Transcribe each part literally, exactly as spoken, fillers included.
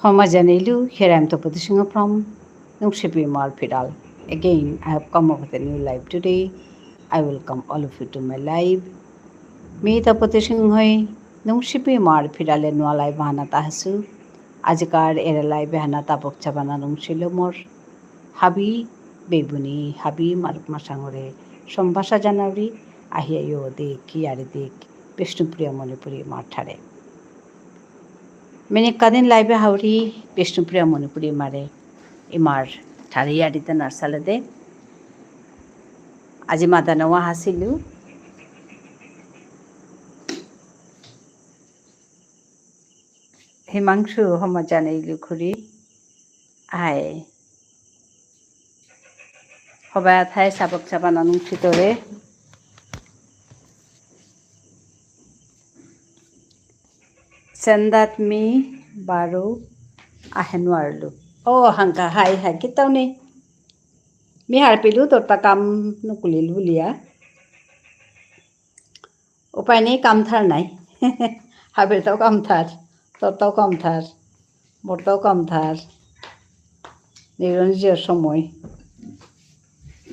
হমা জানাইলু, here I am Tapati Singha from Nungshipi Imar Phiral. Again, I have come up with a new live today. I welcome all of you to my live. Me Tapati সিংহই নুংশিপি ইমার ফিরালে নুয়া live আহানাত আহেসু। আজিকার এরে live এহানাত তাবক চাবানা নুংশিল মোর হাবি বেবুনি, হাবি মারুপ মাসাঙরে সম্ভাষা জানাউরি, আহিয়া ইয়ো দেক, ইয়ারি দেক, বিষ্ণুপ্রিয়া মণিপুরী ইমার ঠারে। মিনি কাদিন live এ হাউরি বিষ্ণুপ্রিয়া মণিপুরী ইমারে ইমার ঠারে ইয়ারি দেনার সালেদে। আজি মাদানওয়া হাসিলু। হিমাংশু হমা জানাইলু খুরি। হাই। হবায়া থাই সাবক চাবানা নুংশিতরে। সেন্দাত মি বারো আহে নুয়ারলু। ও হাংকা হাই হাই কিতাও নেই। মি হারপিলু তোরতা কাম নুকুলিল বুলিয়া। উপায় নেই, কাম থার নাই। হাবিরতাও কাম থার, তোরতাও কাম থার, মোরতাও কাম থার। নিরঞ্জয় সময়।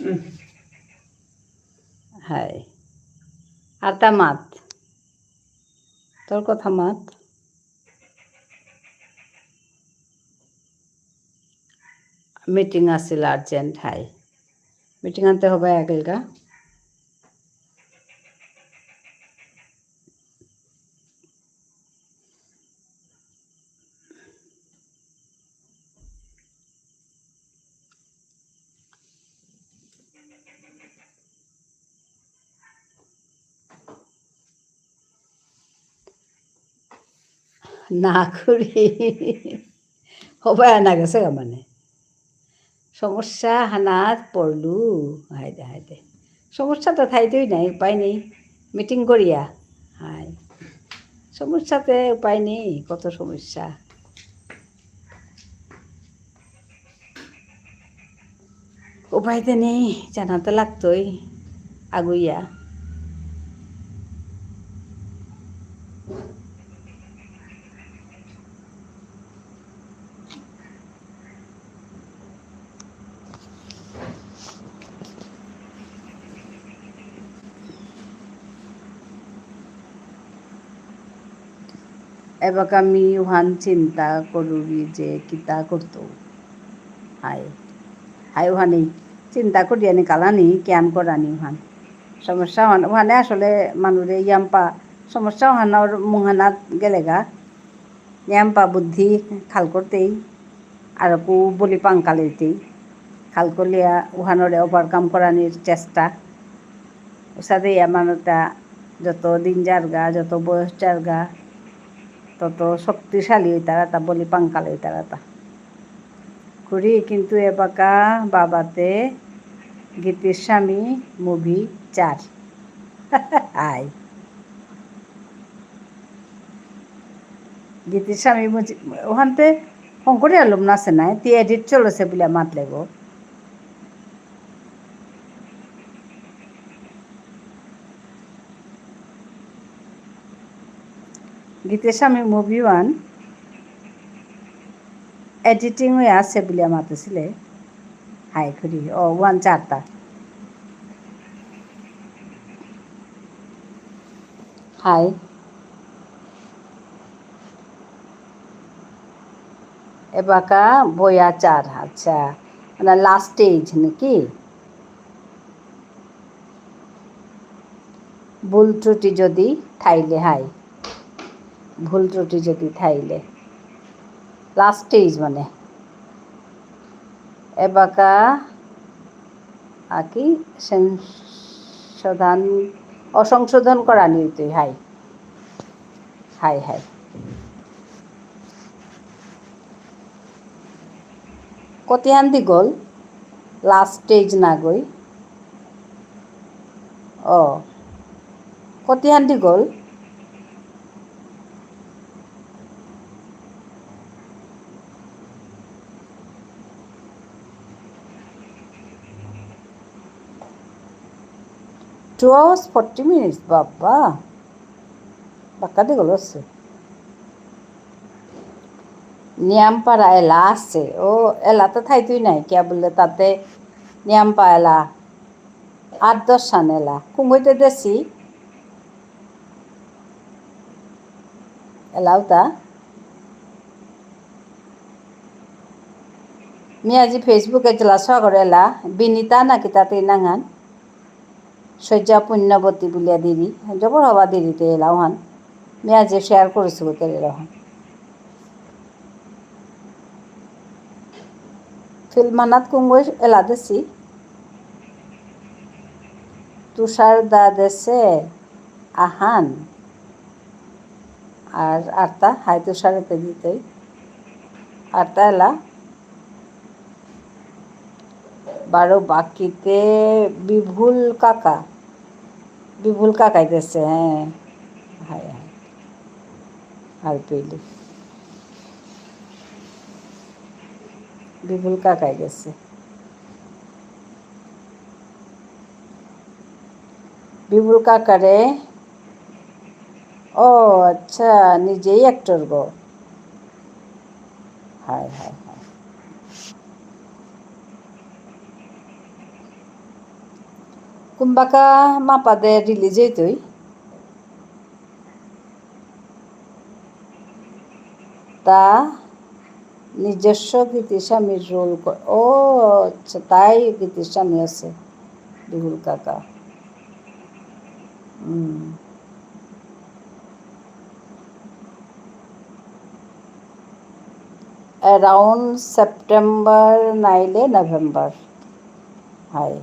উম। হাই। আরতা মাত। তোর কথা মাত। Meeting আসিল urgent, হাই। Meeting আনতে হবে আগেলগা। না করি। হবায়া না গেসেগা মানে। সমস্যা হানাত পড়লু। হায়দে, হায়দে। সমস্যা তো থাইতই নাই, উপায় নেই। Meeting করিয়া। হায়। সমস্যাতে উপায় নেই, কত সমস্যা। উপায়তে নেই, জানাতে লাগতই আগুইয়া। এবাকা মি উহান চিন্তা করুরি যে কিতা করতৌ। হাই। হাই উহানি চিন্তা করিয়া নিকালানি, কিয়ান করানি উহান। সমস্যা উহান, উহানে আসলে মানুরে ইয়াম্পা, সমস্যা উহানর মুহানাত গেলেগা। ইয়াম্পা বুদ্ধি খাল করতেই, আরকু বলি পাঙ্কালেইতেই, খাল করলিয়া উহানরে overcome করানির চেষ্টা। উসাদে ইয়া মানুতা যত দিন যারগা, যত বয়স যারগা, তত শক্তিশালী হইতারাতা, বলি পাঙ্কাল হইতারাতা। খুড়ি, কিন্তু এবাকা বাবাতে গীতিস্বামী movie চার। আই। গীতিস্বামী বুঝি, ওখানতে শঙ্করী আলম নাচে নাই, তি edit চলেছে বুলে মাত লেগো। গীতিস্বামী movie ওহান editing হয়ে আছে বুলিয়া মাতেছিলে। হাই খুড়ি, ও, ওহান চারতা। হাই। এবাকা বয়া চার, আচ্ছা। মানে last stage নাকি? ভুল ত্রুটি যদি থাইলে, হাই। ভুল ত্রুটি যদি থাইলে। Last stage মানে। এবাকা আকি সংশোধন, অ, সংশোধন করানি হইতই, হাই। হাই, হাই। কতিহান দীঘল? Last stage না গই। ও, কতিহান দীঘল? Two hours forty minutes, বাবা। বাক্কা দীঘল আছে। নিয়ামপারা এলা আছে। ও, এলা তো থাইতই নাই, কিয়া বুললে তাতে নিয়ামপা এলা, আট দশ হান এলা। কুঙ্গইতে দেসি? এলাউতা। মি আজি Facebook এ জেলা সগর এলা, বিনিতা না কিতা তে নাঙহান। শয্যা পুণ্যবতী বুলিয়া দিদি, জবর হবা দিদিতে এলাউহান। মি আজি share করেসু গোটের এলাউহান। ফিল্মহানাত কুঙ্গই এলা দেসি? তুষার দা দেসে আহান। আর আরতা, হাই তুষারেতে দিতই। আরতা এলা। বারো বাকিতে বিভুল কাকা। বিভুল কাকাই দেসে, হ্যাঁ। High, high. আর পেলি। বিভুল কাকাই দেসে। বিভুল কাকারে, ও আচ্ছা, নিজেই actor গো। হাই, হাই, হাই। কুম্বাকা মাপাদে release হইতই। তা নিজস্ব গীতিস্বামীর role কর-, ও আচ্ছা, তাই গীতিস্বামী আছে বিভুল কাকা। হুম। Around September নাইলে November। হাই।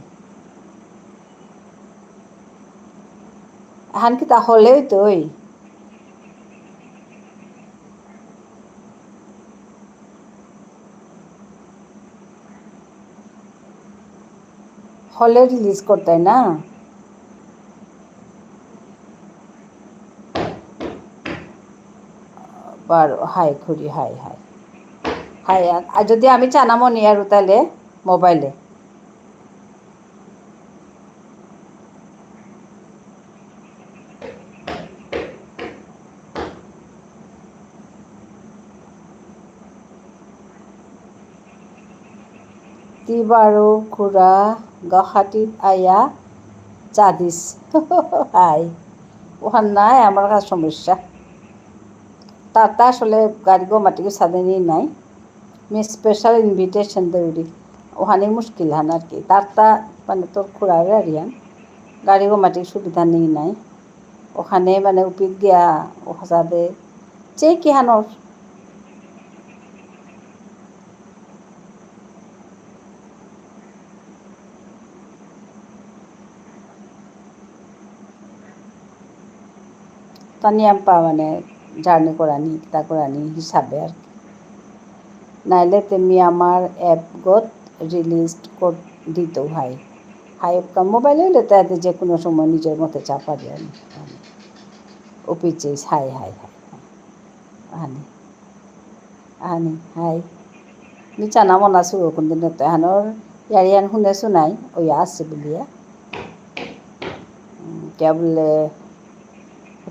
হান কিতা হলেই তো ওই। হলে release করতাই না? বারো, হাই খুড়ি, হাই, হাই। হাই, আর, আর যদি আমি চানা মনি আর উতালে মোবাইলে। তি বারো খুড়া গুয়াহাটিত আয়া চা দিস। হাই। ওহান নাই আমার কাছে সমস্যা। তার তা আসলে গাড়ি গো মাটিকে সাদেনি নাই। Me special invitation Deori. ওহানে মুশকিল হান আর কি। তার তা মানে তোর খুড়ারে আরিয়ান। গাড়ি গো মাটির সুবিধা নেই নাই। ওখানে মানে উপিত গিয়া, ওহাসাদে, চেই কিহানোর। তা নিয়ামপা মানে journey করানি, কিতা করানি হিসাবে আর কি। নাইলে তে মি আমার app গত release কর দিত হাই। হাই, মোবাইল হইলে তো এতে যে কোনো সময় নিজের মতো চাপা যায় না। ও পিছে হাই, হাই, হাই, হাই। আনি। আনি, হাই। মি চানা মনা শুরু কোন দিন তো এহানোর ইয়ারিয়ান হুনে শুনাই, ওই আসছে বুলিয়া। উম, কে বললে,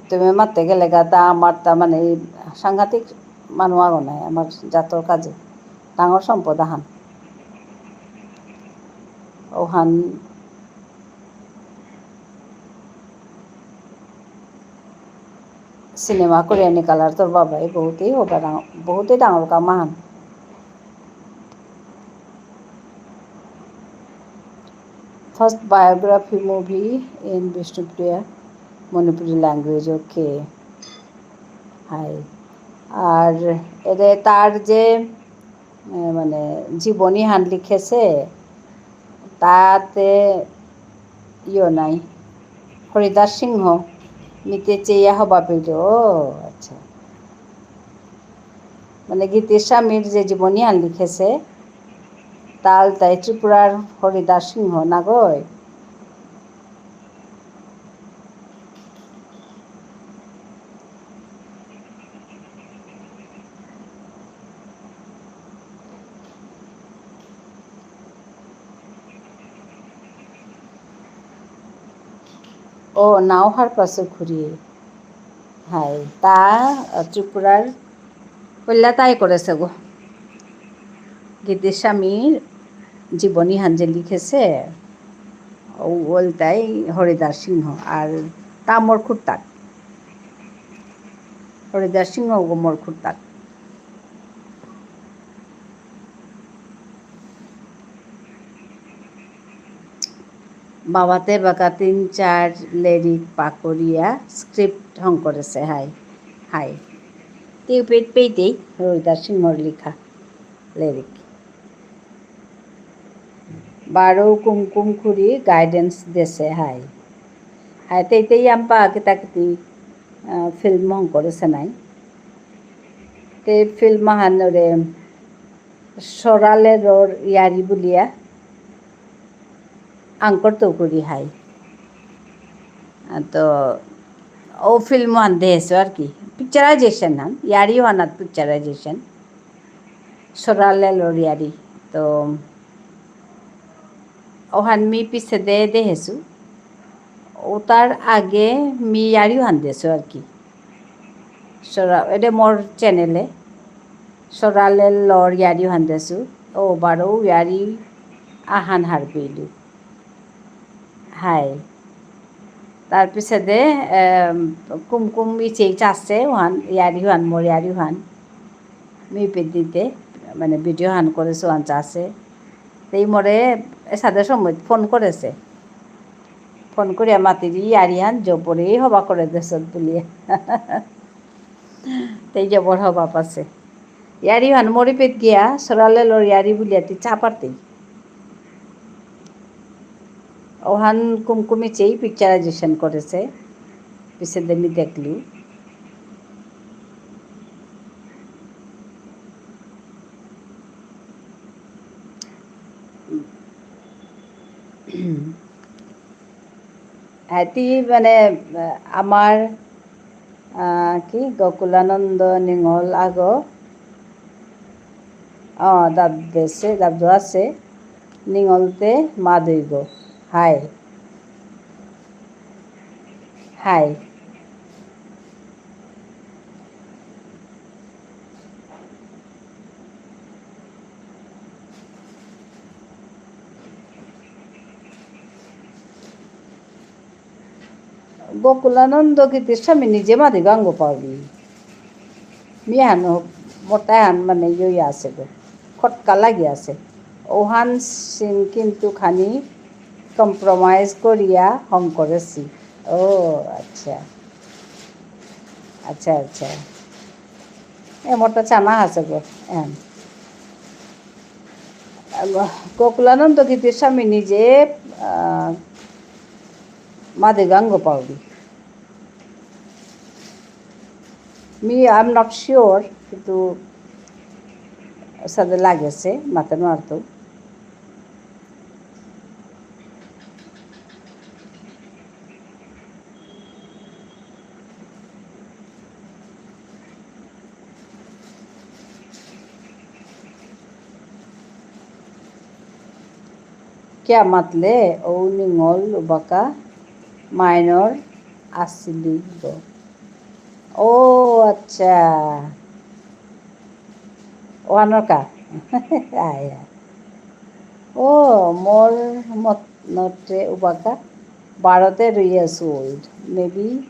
তুমি মারতে গেলে গা তা আমার তা মানে সাংঘাতিক মানু আগো নাই, আমার জাতর কাজে। ডাঙর সম্পদ আহান। ওহান সিনেমা করিয়া নিকালার তোর বাবাই বহুতেই হবা ডাঙ-, বহুতেই ডাঙর কাম আহান। First biography movie in Bishnupriya Manipuri language, okay. হাই। আর এরে তার যে এ, মানে, জীবনী হান লিখেছে, তাতে ইয়ো নাই। হরিদাস সিংহ, মিতে চেয়া হবা পেল। ও, আচ্ছা। মানে, গীতিস্বামীর যে জীবনী হান লিখেছে, তাল তাই ত্রিপুরার হরিদাস সিংহ নাগই। ও, নাও হারপাসে খুড়ি। হাই, তা, আ, ত্রিপুরার পয়লা তাই করেছে গো। গীতিস্বামীর জীবনীহান যে লিখেসে, ও ওলতাই হরিদাস সিংহ, আর তা মোর খুর্তাত। হরিদাস সিংহ গো মোর খুর্তাত। বাবাতে বাকা তিন চার লেরিক পাকরিয়া script হঙকরেসে, হাই। হাই। তে পেইতেই হরিদাস সিংহর লিখা লেরিক। বারো কুমকুম খুরি guidance দেসে, হাই। হাই, তেইতেই আমপা কিতা কিতি, আহ, film হঙকরেসে নাই। তে film আহানরে সরালেলর ইয়ারি বুলিয়া আঙকরতৌ করি হাই। আহ, তো ও film হান দেসে আর কি। Picturization হান, ইয়ারি হানাত picturization। সরালেলর ইয়ারি। তো ওহান মি পিসেদে দেহেসু। ও তার আগে মি ইয়ারিহান দেসু আর কি। সরা-, এদে মোর channel এ সরালেলর ইয়ারিহান দেসু। ও বারো ইয়ারি আহান হারপেইলু। হাই। তার পিসেদে, এম, কুমকুম ইচেই চাসে ওহান, ইয়ারিহান, মোর ইয়ারিহান। মি পেদিতে, মানে, video হান করেসে ওহান চাসে। তেই মোরে এসাদে সময় phone করেসে। Phone করিয়া মাতিরি ইয়ারিহান জবরেই হবা করে দেসত বুলিয়া। তেই জবর হবা পাসে। ইয়ারিহান মোরে পেদ গিয়া, সরালেলর ইয়ারি বুলিয়া তি চা পারতেই। ওহান কুমকুম ইচেই picturization করেসে, পিসেদে মি দেখলু। হাতি মানে, আহ, আমার, আহ, কি গোকুলানন্দ নিঙল আগো, আহ, দাব দেসে, দাব দোয়াসে, নিঙলতে মাদুইগো। হাই। হাই। গোকুলানন্দ গীতিস্বামী নিজে মাদে গাঙ্গ পাউরি। মিহানো মোটাহান মানে ইয়ে আছে গো, খটকা লাগি আছে। ওহান সিন কিন্তু খানি compromise করিয়া হঙকরেসি। ও, আচ্ছা। আচ্ছা, আচ্ছা। এ মোটা চানা আছে গো, এহান। গোকুলানন্দ গীতিস্বামী নিজে, আহ, মাদে গাঙ্গ Pauri. Me, I'm not sure, কিন্তু সাদে লাগেসে, মাতে নোয়ারতো। কিয়া মাতলে? ও নিঙল উবাকা minor আসিলি গো। ও আচ্ছা। ওহানর কা? আয়া। ও, মোর মত নটে উবাকা বারো তেরো years old, maybe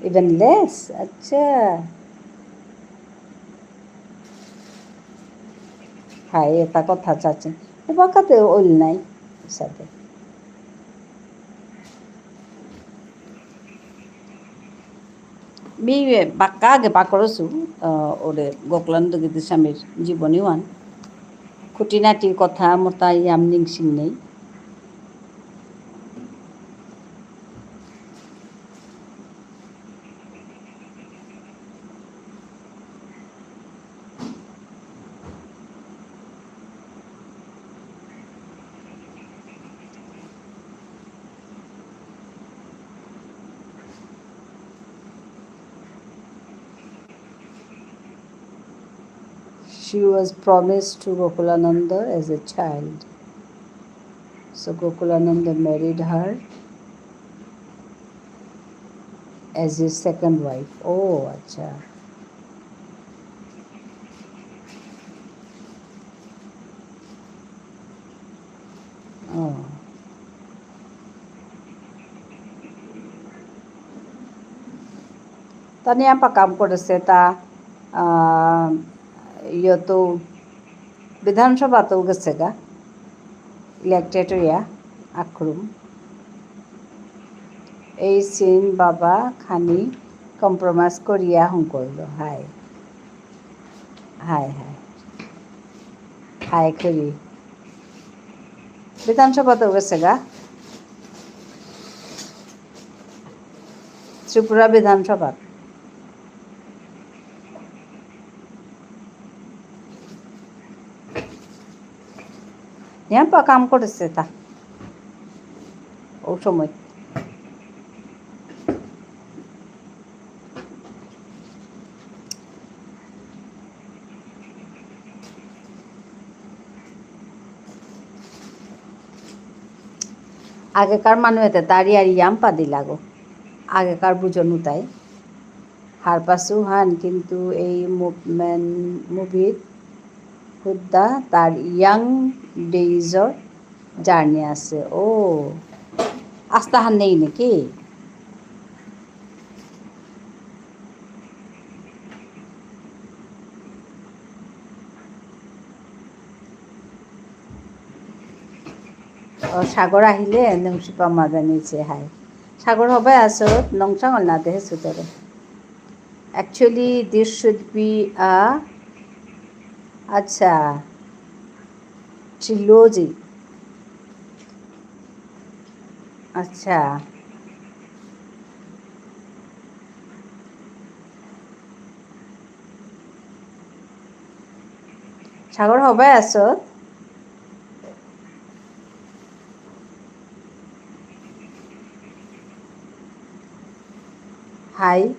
even less। আচ্ছা। হাই, এতা কথা চাচি। উবাকাতে ওইল নাই, সাদে। মি বাক্কা আগে পাকরসু, আহ, ওরে গোকুলানন্দ গীতিস্বামীর জীবনী ওহান। খুঁটিনাটি কথা মোতা ইয়াম নিংসিং নেই। She was promised to Gokulananda as a child. So Gokulananda married her as his second wife. Oh, আচ্ছা। তা নিয়াম্পা কাম করেসে তা, আহ, ইয়তো বিধানসভাতেও গেসেগা, elected হইয়া, আক্রম। এই সিন বাবা খানি compromise করিয়া হঙকরলো। হাই। হাই, হাই। হাই করি। বিধানসভাতেও গেসেগা। ত্রিপুরা বিধানসভাত। নিয়াম্পা কাম করেসে তা। ও সময়। আগেকার মানু এতে তারি আর ইয়াম্পা দিলাগো। আগেকার বুঝনু তাই। হারপাসু হান কিন্তু এই মুভমেন্ট, মুভিত হুদ্দা তার young days র journey আছে। ও, আস্তা হান নেই নাকি? ও, সাগর আহিলে নংসিপা মাদানিছে হাই। সাগর হবাই আসত, নংসাঙল না দেহে সুতরে। Actually, this should be a, আচ্ছা, trilogy। আচ্ছা। সাগর হবাই আসত? হাই।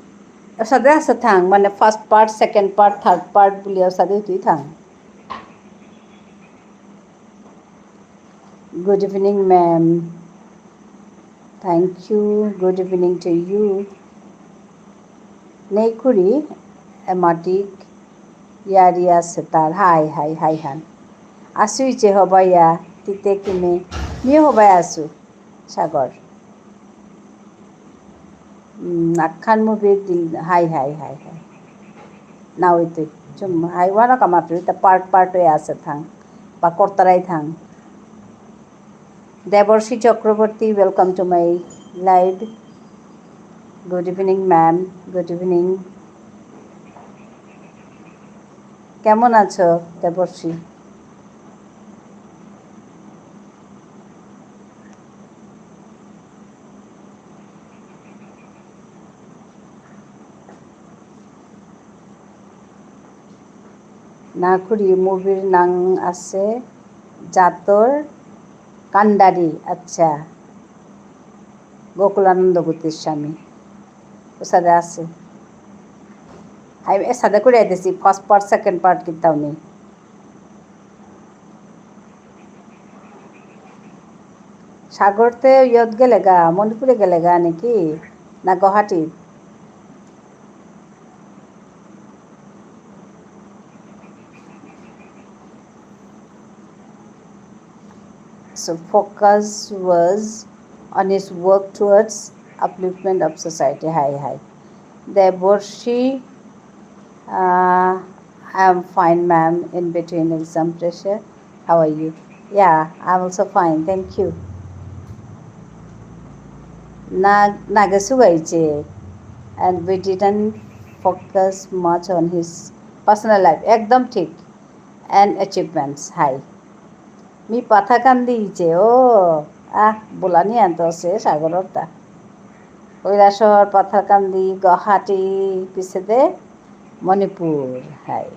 ওসাদে আসে থাং, মানে first part, second part, third part বুলিয়া ওসাদে তুই থাং। Good evening, ma'am. Thank you. Good evening to you. নেই করি, এমাটিক, ইয়ারিয়া সেতার। হাই, হাই, হাই, হান। আসুইছে হবাইয়া, তিতে কিমে, নিয়ে হবাই আসু, সাগর। উম, আখান মুভি দিল, হাই, হাই, হাই, হাই। না হইতে, চুম, হাই, ওয়ানা কামাতুরি, তা part, part হয়ে আসে থাং, বা করতারাই থাং। দেবর্ষী Chakraborty, welcome to my live. Good evening, ma'am. Good evening. কেমন আছো, দেবর্ষী? নাকুরি মুভির নাঙ আসে জাতর কান্ডারি। আচ্ছা, গোকুলানন্দ গীতিস্বামী ওসাদে আসে। হাই, এসাদে করে দিছি, first part, second part কিতাও নেই। সাগরতে ইয়ত গেলেগা, মণিপুরে গেলেগা নাকি? না Guwahati? So focus was on his work towards upliftment of society. Hi, hi. Devarshi, uh, I am fine, ma'am, in between exam pressure. How are you? Yeah, I'm also fine, thank you. না, না গেসু গাইছে, and we didn't focus much on his personal life. একদম ঠিক। And achievements. হাই। মি পাথারকান্দি ইচে, ও, আহ, বুলানি আনতো সে সাগরর তা। কৈলাসহর, পাথারকান্দি, গুয়াহাটি, পিছেদে মণিপুর, হাই।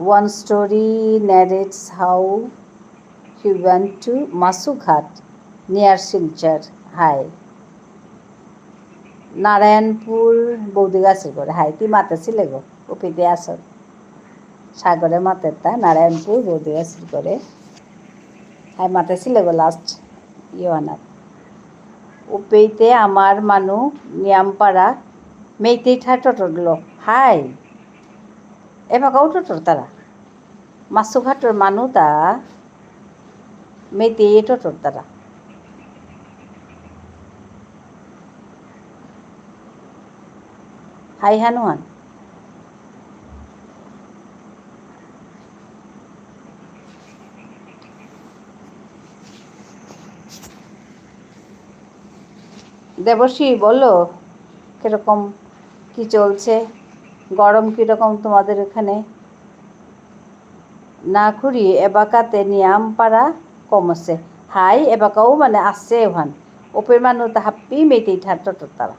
One story narrates how he went to Masughat near Silchar. হাই। নারায়ণপুর বৌদি গাছির করে। হাই, তি মাতেছিলে গো, উপেইতে আসত। সাগরে মাতেতা, নারায়ণপুর বৌদি গাছির করে। হাই, মাতেছিলে গো last ইয়োহানাত। উপেইতে আমার মানু নিয়ামপারা মেইতেই ঠার টটরলো। হাই। এবাকাও টটরতারা। মাসুঘাটর মানুতা মেইতেই টটরতারা। হাই হানুয়ান। দেবশ্রী, বলো, কিরকম কি চলছে? গরম কিরকম তোমাদের ওখানে? না খুরি, এবাকাতে নিয়াম পারা কমছে। হাই, এবাকাও মানে আছে ওহান। ওপের মানু তা হাপ্পি মেইতেই ঠার টটরতারা।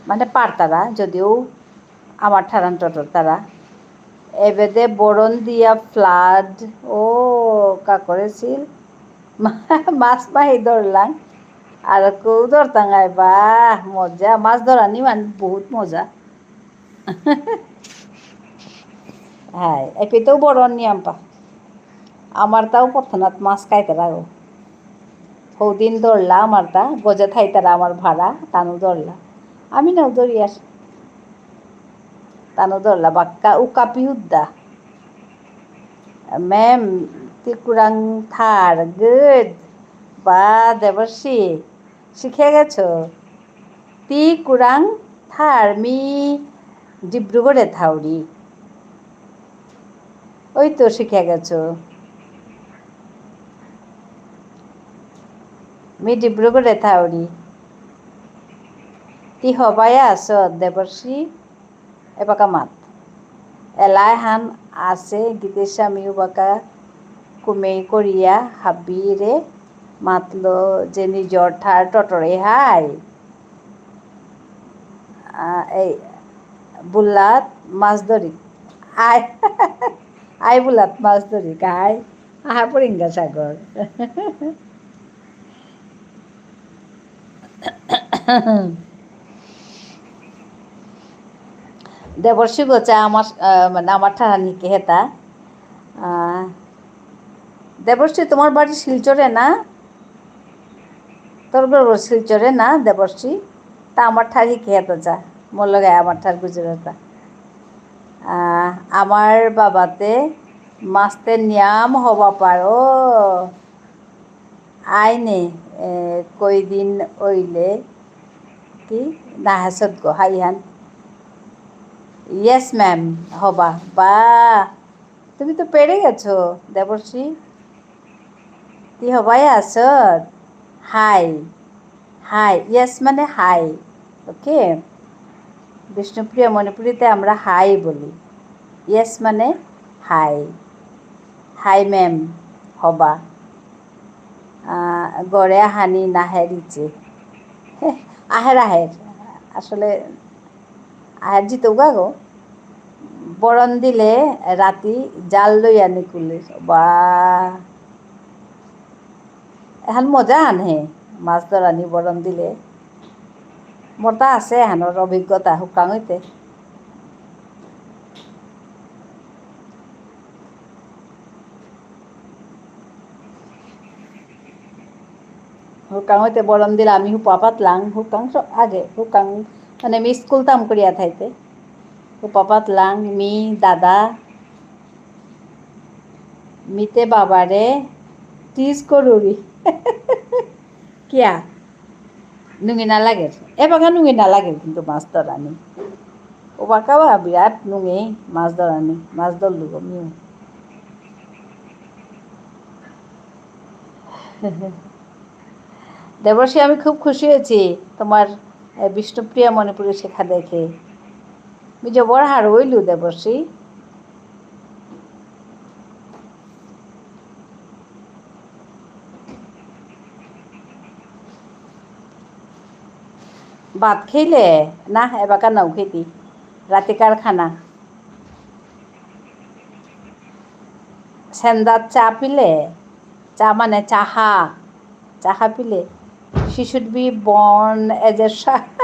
মানে পারতারা, যদিও আমার ঠারান টটরতারা। এবেদে বরন দিয়া flood, ও, কা করেছিল? মা-, মাছ মাহি ধরলাম। আর কেউ ধরতাম আই, বাহ, মজা। মাছ ধরানি মানে বহুত মজা। হাই, এপিতেও বরন নিয়াম পা। আমার তাও পথনাত মাছ খাইতে লাগো। হৌদিন ধরলা আমার তা, গজে থাইতারা আমার ভাড়া, তানু ধরলা। আমি নাও ধরি আর। তানু ধরলা, বাক্কা উকাপি উদ্দা। ম্যাম, তি কুরাং থার, good। বা, দেবর্ষী, শিখে গেছো? তি কুরাং থার, মি ডিব্রুগড়ে থাউরি। ওই তো শিখে গেছো। মি ডিব্রুগড়ে থাউরি। তি হবায়া আছো, দেবর্ষী? এবাকা মাত। এলাইহান আছে, গীতিস্বামী উবাকা কুমেই করিয়া হাবিরে মাতলো যে নিজর ঠার টটরে হাই। আ, এই বুলাত মাছ ধরি। আই, আই বুলাত মাছ ধরি, আই। আহা পরিঙ্গা সাগর। দেবর্ষী গোচা আমার, আহ, মানে আমার ঠারানি কে হেতা। আহ, দেবর্ষী, তোমার বাড়ি শিলচরে না? তোর ঘর শিলচরে না, দেবর্ষী? তা আমার ঠার হিকে হেতা যা। মোর লগে আমার ঠার গুজরাতা। আহ, আমার বাবাতে মাস্তে নিয়াম হবা পারো। আইনে, এ, কয়দিন অইলে কি নাহাসত গো, হাইহান। Yes, ma'am, হবা। বাহ, তুমি তো পেরে গেছো, দেবর্ষী। তি হবাই আসত? হাই। হাই। Yes মানে হাই। Okay? বিষ্ণুপ্রিয়া মণিপুরীতে আমরা হাই বলি। Yes মানে হাই। High, ma'am. হবা। আহ, গড়ে আহানি নাহের ইচে। আহের, আহের। আসলে আহের জিতৌগা গো। বরন দিলে রাতি জাল লইয়া নিকুলির। বাহ। এহান মজা আনহে, মাছ ধরানি বরন দিলে। মোর তা আছে এহানর অভিজ্ঞতা, হুকাং হইতে। হুকাং হইতে বরন দিলে আমি হুপা পাতলাং, হুকাং স-, আগে, হুকাং, মানে মি স্কুল তাম করিয়া থাইতে। হুপা পাতলাং, মি, দাদা, মিতে বাবারে টিজ করুরি। কিয়া? নুঙি না লাগের। এবাকা নুঙি না লাগের কিন্তু মাছ ধরানি। ওবাকা বা বিরাট নুঙি মাছ ধরানি। মাছ ধরলু গো মিউ। দেবর্ষী, আমি খুব খুশি হয়েছি তোমার, এ, বিষ্ণুপ্রিয়া মণিপুরী শেখা দেখে। আমি জবর হারৌ অইলু, দেবর্ষী। ভাত খেলে? না, এবাকা নাও খেতি। রাতিকার খানা। সেন্দাত চা পিলে? চা মানে চাহা। চাহা পিলে? She should be born as a shark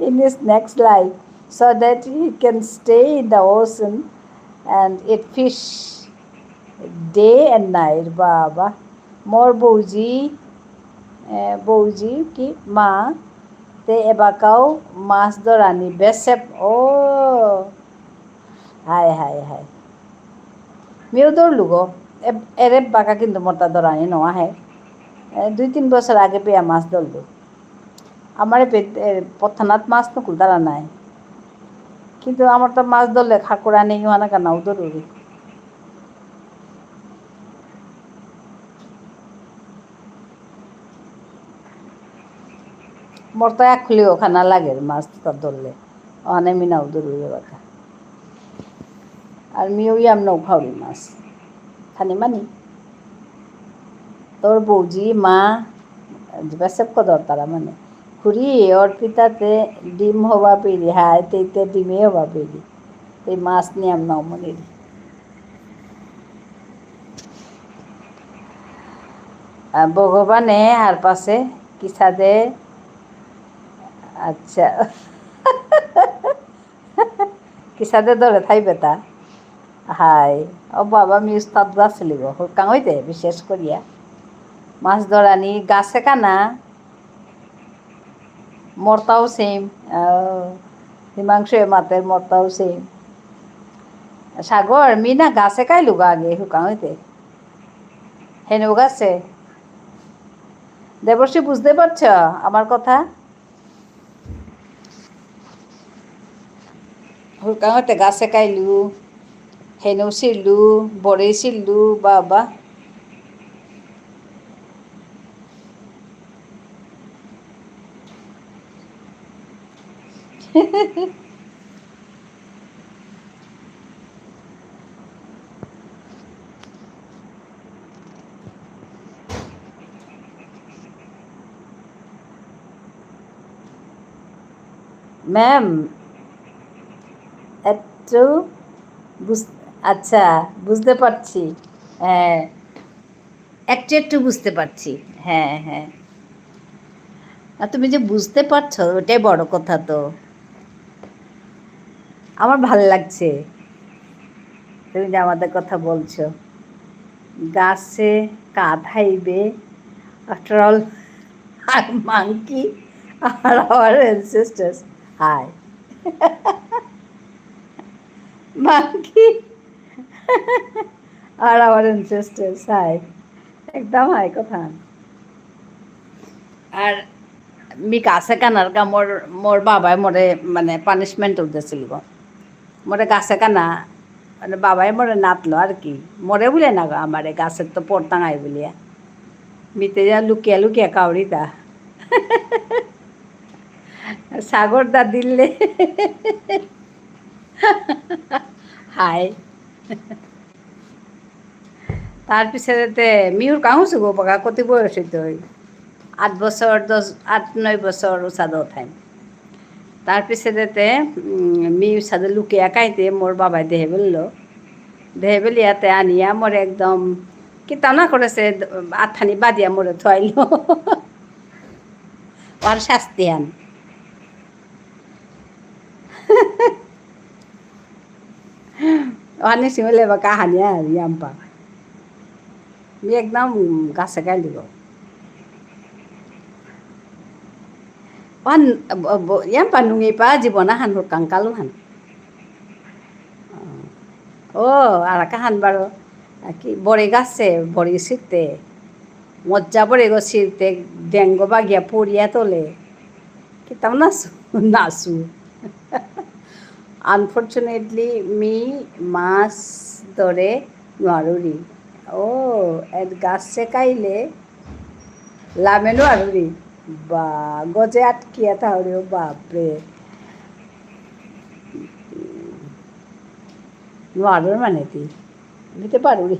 in his next life so that he can stay in the ocean and eat fish day and night. বাবা, মোর বৌজি, এ, বৌজি কি মা, তে এবাকাও মাছ ধরানি বেসেপ। ও, হায়, হায়, হায়। মিউ ধরলু গো। এ-, এরে বাকা কিন্তু মোরতা ধরানি নোয়া হে। এ, দুই তিন বছর আগে পেয়া মাছ ধরলু। আমার এ পে-, এ, পথানাত মাছ তো কুলতারা নাই। কিন্তু আমার তো মাছ ধরলে খাকুরা নেই, ওয়ানা কানাও ধরুরি। মোর তো এক খুলিও খানা লাগে মাছ তো ধরলে। অনে মিনাও ধরুরি বাকা। আর মিও ইয়াম নৌ খাওরি মাছ। খানি মানি। তোর বৌজি, মা, বেসেপ কদর তারা মানে। খুড়ি, অর্পিতাতে ডিম হবা পেরি, হায়, তেইতে ডিমে হবা পেরি। এই মাছ নিয়াম নমনির। আহ, ভগবানে হারপাসে কিসাদে, আচ্ছা। কিসাদে ধরে থাইবে তা? হাই, ও বাবা, মি উস্তাদ গাছলি গো, হুরকাং হইতে বিশেষ করিয়া। মাছ ধরানি গাছে কানা, মোরতাও same, আহ, হিমাংশু এ মাতের মোরতাও same। সাগর, মি না গাছে কাইলু গা আগে, হুরকাং হইতে। হেনু গাছে। দেবর্ষী, বুঝতে পারছ আমার কথা? হুরকাঙতে গাছে কাইলু, হেনু সিরলু, বরে সিরলু, বাবা। ম্যাম, একটু বুঝ-, আচ্ছা, বুঝতে পারছি। হ্যাঁ, একটু একটু বুঝতে পারছি। হ্যাঁ, হ্যাঁ। আর তুমি যে বুঝতে পারছো, ওটাই বড় কথা তো। আমার ভালো লাগছে তুমি যে আমাদের কথা বলছো। গাছে কাদাইবে, after all, R monkey are our ancestors. Hi. Monkey are our ancestors. হায়। একদম হায় কথা। আর মি গাছে কানার কা মোর, মোর বাবাই মোরে মানে punishment দিছিল গো। মোরে গাছে কানা, মানে বাবাই মোরে নাতলো আর কি। মোরে বুলে না গো, আমারে গাছের তো পড়তাঙাই বুলিয়া। মিতে যা লুকিয়া লুকিয়া কাউরিতা। সাগর দা দিলে। হায়। তার পিছে যেতে মিউর কাহু সুগো পাকা কতি বয়স হইতে হই। আট বছর, দশ, আট, নয় বছর উসাদে থাইম। তার পিছে যেতে, উম, মি উসাদে লুকিয়া কাইতে মোর বাবাই দেহে বললো। দেহে বলিয়াতে আনিয়া মোরে একদম কিতা না করেছে, আথানি বাদিয়া মোরে থইল। আর শাস্তি আন। ওহানে শিমলে বা কাহানি আর ইয়াম্পা। মি একদম গাছে গাই দিব। ওহান, ব-, ব-, ইয়াম্পা নুঙি পা জীবন আহান হুরকাং কালু হান। ও, আর কাহান বারো, কি বড়ে গাছে, বড়ে সিরতে। মজ্জা বড়ে গো সিরতে, ডেঙ্গো বাগিয়া পড়িয়া তোলে। কিতাও নাচু, নাচু। Unfortunately, মি মাছ ধরে নুয়ারুরি। ও, এর গাছে কাইলে লামে নুয়ারুরি। বা, গজে আটকিয়া থাউরি, ও বাপরে। নুয়ারুর মানে তি। নিতে পারুরি।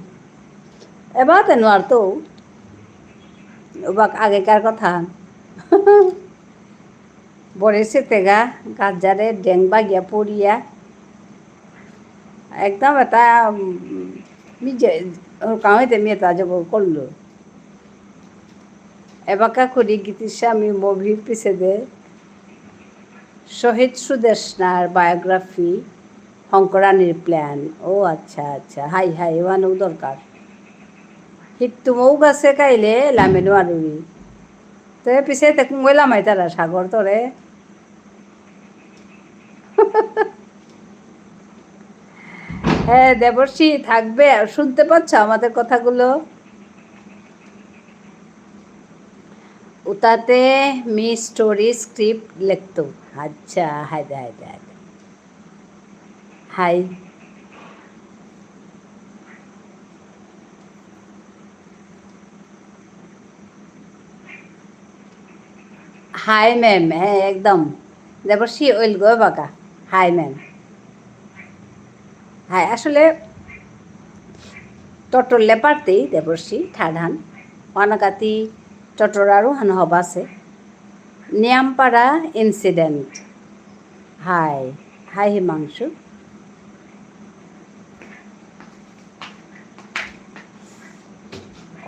এবার তো নুয়ার তো। ওবাক আগেকার কথা। বরেসে তেগা, গাজারে ডেং বাগিয়া পড়িয়া। একদম এটা, উম, মি যে, ওর কামাইতে মি এটা জবর করলো। এবাকা করি গীতিস্বামী movie-র পিছেদে শহীদ সুদেষ্ণার biography হংকরানির plan। ও আচ্ছা, আচ্ছা। হাই, হাই, ওয়ানও দরকার। হিত্তুমৌ গাছে কাইলে লামে নুয়ারুরি। তে পিছে তে কুঙ্গই লামাইতারা সাগর তোরে। হ্যাঁ, দেবর্ষি থাকবে, আর শুনতে পাচ্ছ আমাদের কথাগুলো? উতাতে মি story script লিখতো। আচ্ছা, হায়দে, হায়দে, হায়দে। হাই। হাই ma'am, হ্যাঁ, একদম। দেবর্ষি ওইল গো বাকা। High ma'am। হাই, আসলে টটরলে পারতেই দেবর্ষি ঠারহান। ওয়ানাকাতি টটরারও হান হবাসে। নিয়ামপাড়া incident। হাই, হাই হিমাংশু।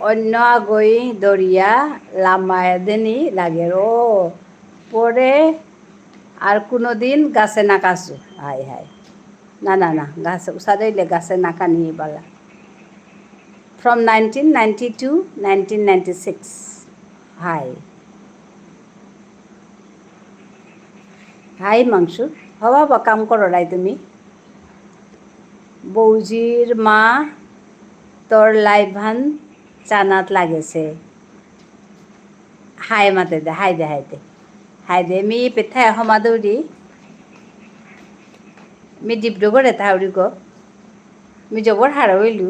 অন্য আগই দরিয়া লামায় দেনি লাগের। ও, পরে আর কোনোদিন গাছে না কাছু। High, high. না, না, না, গাছে, উসাদে ইলে গাছে না কানি বালা। From nineteen ninety-two, nineteen ninety-six. হাই। হাই মাংসু, হবা বা কাম করো রাই তুমি। বৌজির মা, তোর live হান চানাত লাগেছে। হাই মাতে দে, হাই দে, হাই দে। হাই দে, মি পেথায় হমাদৌরি। মি ডিব্রুগড়ে থাউরি গো। মি জবর হারৌ ইলু।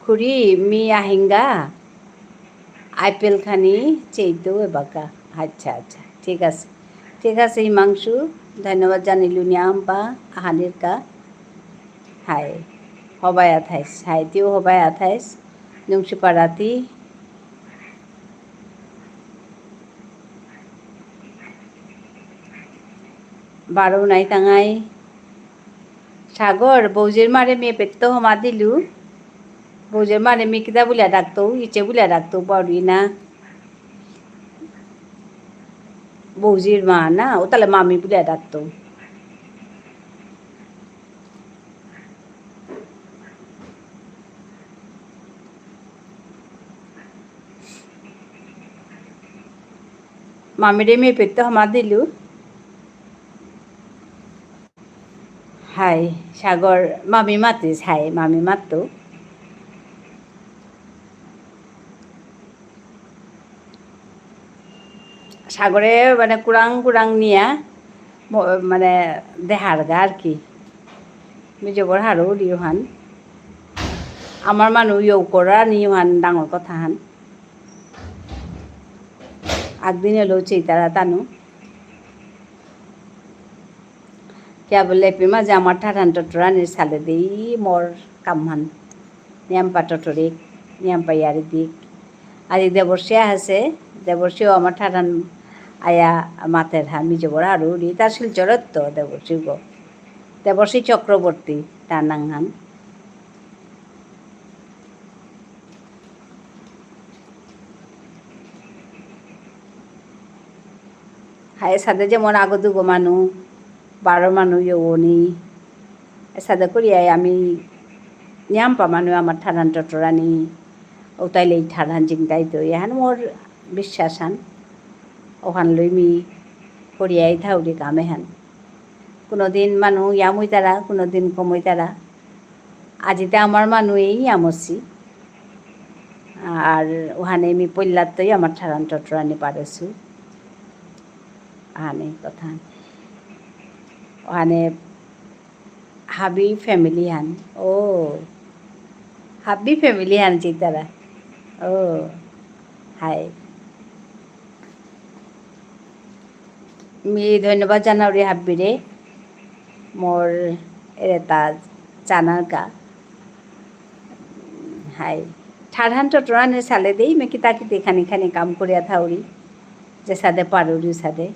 খুড়ি, মি আহিঙ্গা। আইপিএল খানি চেইতো এবাকা। আচ্ছা, আচ্ছা। ঠিক আছে। ঠিক আছে, হিমাংশু। ধন্যবাদ জানিলু নিয়াম্পা আহানিরকা। হাই। হবাই আথাইস। হাই, তিও হবাই আথাইস। নুংসিপাড়াতি। বারো নাই তাঙাই। সাগর, বৌজির মারে মি পেত্ত হমা দিলু। বৌজির মারে মি কিতা বুলিয়া ডাকতো, ইচে বুলিয়া ডাকতো, বাউরি না। বৌজির মা না, ও তাহলে মামি বুলিয়া ডাকতো। মামিরে মি পেত্ত হমা দিলু। হাই, সাগর, মামি মাতিস, হাই, মামি মাততো। সাগরে মানে কুরাং কুরাং নিয়া ম-, মানে দেহারগা আর কি। মি জবর হারৌ লিওহান। আমার মানু ইয়ৌ করা নিওহান ডাঙর কথা হান। আগদিন হলো চেইতারা তানু। কিয়া বুলে, পিমা যে আমার ঠারহান টটরানি সালে দেই মোর কামহান। নিয়াম্পা টটরিক, নিয়াম্পা ইয়ারি দিক। আজি দেবর্ষী আহেসে, দেবর্ষীও আমার ঠারহান আয়া মাতের হান, মি জবর হারৌ রি, তার শিলচরত তো দেবর্ষী গো। দেবর্ষী চক্রবর্তী, তার নাঙহান। হায়, এসাদে যেমন আগো দুগো মানু, বারো মানু ইয়নি, এসাদে করিয়াই আমি নিয়াম্পা মানু আমার ঠারহান টটরানি, উতাইলে এই ঠারহান জিংতাই তো, এহান মোর বিশ্বাস হান, ওহান লই মি করিয়াই থাউরি কাম এহান। কোনোদিন মানু ইয়ামুইতারা, কোনোদিন কমুইতারা। আজিতে আমার মানু এই ইয়ামসি। আর ওহানে মি পল্লাত্তই আমার ঠারহান টটরানি পারেসু। আনে কথা। ওহানে হাবি family হান। ও। হাবি family হান চিতারা। ও। হাই। মি ধন্যবাদ জানাউরি হাব্বিরে, মোর এরেতা চানারকা। হাই। ঠারহান টটরানি সালে দেই, মি কিতা কিতি খানি খানি কাম করিয়া থাউরি, যে সাদে পারুরি সাদে।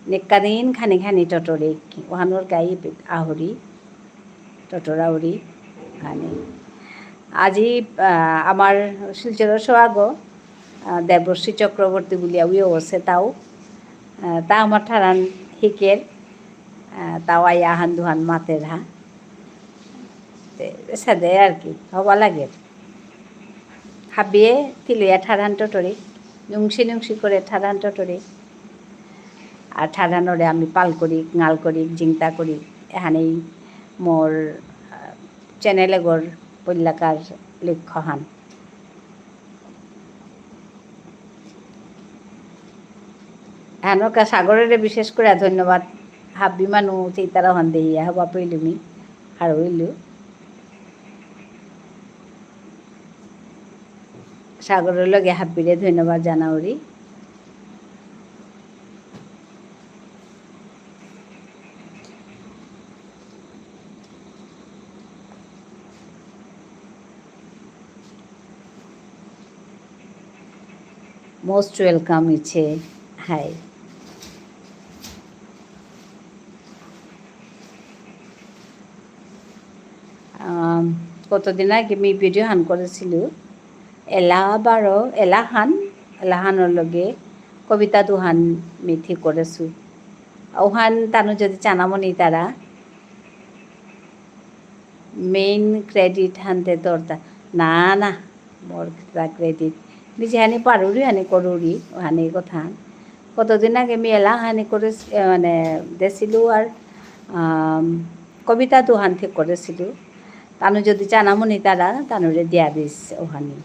নিকাদিন খানি খানি টটরিক, ওহানর গাই পিত আহুরি, টটরাউরি, খানি। আজি, আহ, আমার শিলচরর সোয়াগ, আহ, দেবশ্রী চক্রবর্তী বুলিয়া উইও আছে তাও। আহ, তা আমার ঠারহান হিকের, আহ, তাও আইয়া আহান দুহান মাতের হা। তে, সাদে আর কি, হবা লাগে। হাবিয়ে তিলয়া ঠারহান টটরি, নুংসি নুংসি করে ঠারহান টটরি। আর ঠারহানরে আমি পাল করি, ঙাল করি, জিংতা করি। এহানেই মোর, আহ, channel এগর পইলাকার লক্ষ্যহান। এহানকা সাগররে বিশেষ করে ধন্যবাদ। হাবি মানু চেইতারা হন দেহিয়া হবা পেইলুমি, হারৌ ইলু। সাগরর লগে হাবিরে ধন্যবাদ জানাউরি। Most welcome ইছে। হাই। আম, কতদিন আগে মি video হান করেসিলু। এলা বারো, এলাহান, এলাহানর লগে কবিতা দুহান মি ঠিক করেসু। ওহান তানু যদি চানা মনিতারা, main credit হানতে তোরতা। না, না, মোর কিতা credit। মি যেহানি পারুরি, হানি করুরি, ওহানি কথা। কতদিন আগে মি এলাহানি করে, এ, মানে, দেসিলু আর, আম, কবিতা দুহান ঠিক করেসিলু। তানু যদি চানা মনিতারা, তানুরে দিয়া দিস ওহানি।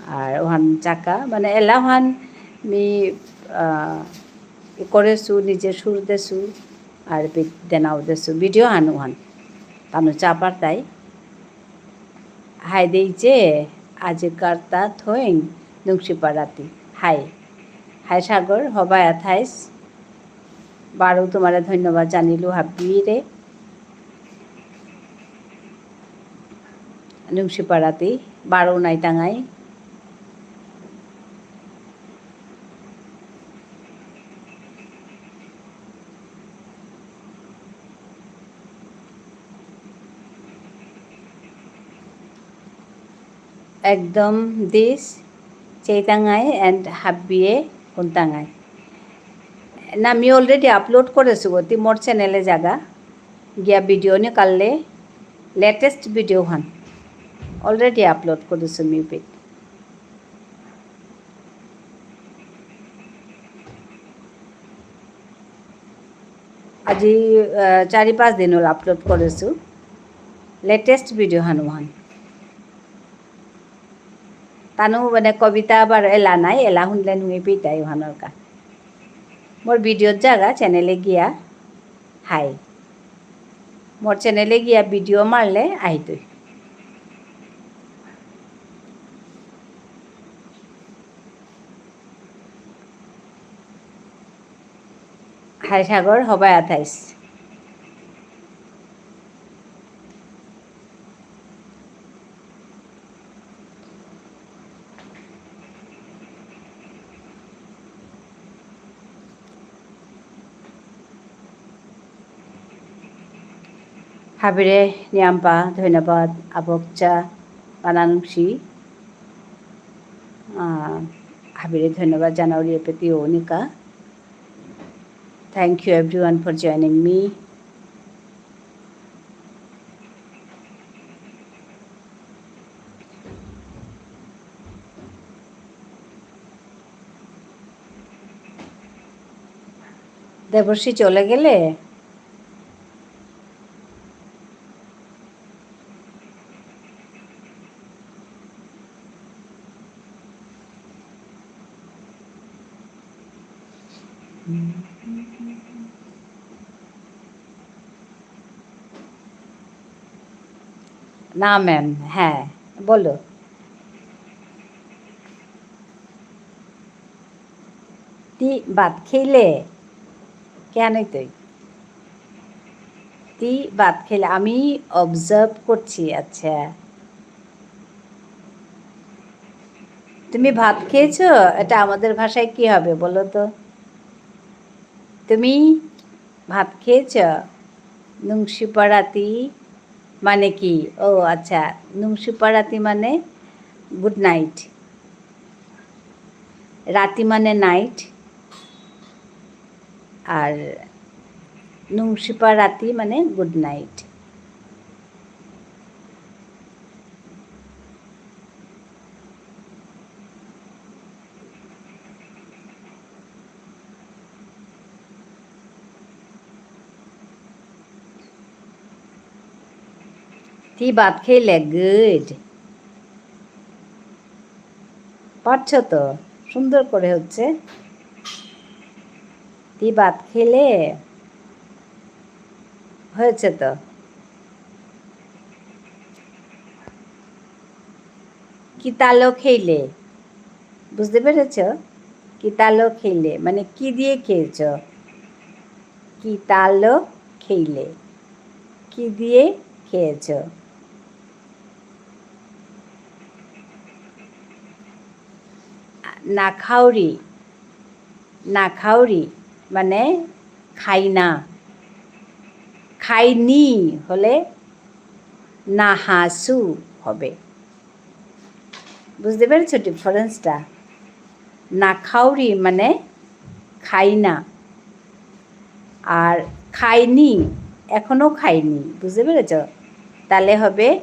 আর ওহান চাকা, মানে, এলাহান মি, আহ, ই করেসু, নিজে সুর দেসু, আর বি-, দেনাও দেসু, video হান ওহান। তানু চা পারতাই। হাই দেইছে, আজিকার তা থইং নুংশিপারাতি। হাই। হাই সাগর, হবায়া থাইস। বারো তোমারে ধন্যবাদ জানিলু হাবিরে। নুংশিপারাতি, বারো নাই তাঙাই। একদম দিস, চেইতাঙাই and হাবিয়ে কুন্তাঙাই। না, মি already upload করেসু গো, তি মোর channel এ জাগা, গিয়া video নিকাললে, latest video হান। Already upload করেসু মি পিত। আজি, আহ, চারি পাঁচ দিন হল upload করেসু। Latest video হান ওহান। তানু মানে কবিতা আবার এলা নাই, এলা হুনলে নুঙে পিতাই ওহানর কা। মোর video জাগা channel এ গিয়া হাই। মোর channel এ গিয়া video মারলে আহিতই। হাই সাগর, হবাই আথাইস। হাবিরে নিয়াম্পা, ধন্যবাদ, আবকচা, বানানুংসি। আহ, হাবিরে ধন্যবাদ জানাউরি এপেতি Anika. Thank you everyone for joining me. Devarshi চলে গেলে? না ma'am, হ্যাঁ, বলো। তি ভাত খেলে? কেন তুই? তি ভাত খেলে? আমি observe করছি, আচ্ছা। তুমি ভাত খেয়েছো? এটা আমাদের ভাষায় কি হবে বলো তো? তুমি ভাত খেয়েছো? নুংশিপাড়াতি মানে কি? ও আচ্ছা, নুংশিপা রাতি মানে good night। রাতি মানে night। আর নুংশিপা রাতি মানে good night। তি ভাত খেলে? Good। পারছো তো? সুন্দর করে হচ্ছে। তি ভাত খেলে? হয়েছে তো। কিতালো খেলে? বুঝতে পেরেছ? কিতালো খেলে, মানে কি দিয়ে খেয়েছ? কিতালো খেলে, কি দিয়ে খেয়েছ? নাখাউরি, নাখাউরি মানে খাই না। খাইনি হলে নাহাসু হবে। বুঝতে পেরেছ difference টা? নাখাউরি মানে খাই না, আর খাইনি, এখনো খাইনি। বুঝতে পেরেছ? তাহলে হবে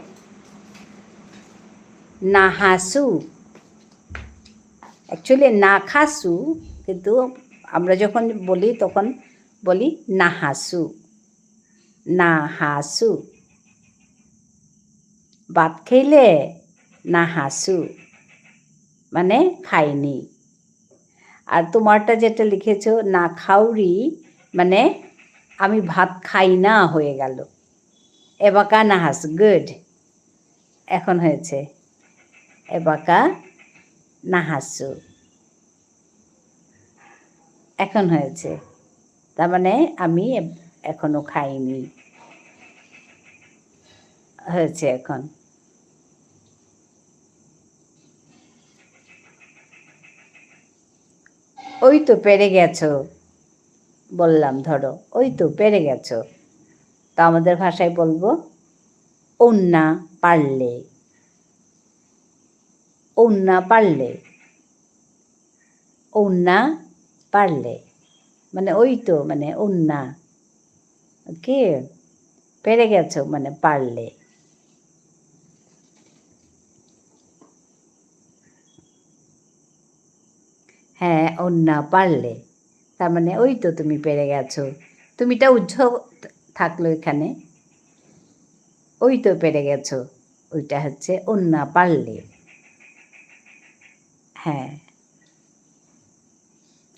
নাহাসু। Actually নাখাসু, কিন্তু আমরা যখন বলি তখন বলি নাহাসু। নাহাসু। ভাত খেলে? নাহাসু মানে খাইনি। আর তোমারটা যেটা লিখেছো, নাখাউরি, মানে আমি ভাত খাই না হয়ে গেল। এবাকা নাহাসু, good। এখন হয়েছে। এবাকা নাহাসু। এখন হয়েছে। তার মানে আমি এ-, এখনো খাইনি। হয়েছে এখন। ওই তো পেরে গেছো, বললাম, ধরো, ওই তো পেরে গেছো। তো আমাদের ভাষায় বলবো, ওন্না পারলে। ওন্না পারলে। ওন্না পারলে। মানে ওই তো, মানে ওন্না। ওকে? পেরে গেছো, মানে পারলে। হ্যাঁ, ওন্না পারলে। তার মানে ওই তো তুমি পেরে গেছো। তুমিটা উজ্জ্ব থাকলো এখানে। ওই তো পেরে গেছো। ওইটা হচ্ছে ওন্না পারলে। হ্যাঁ।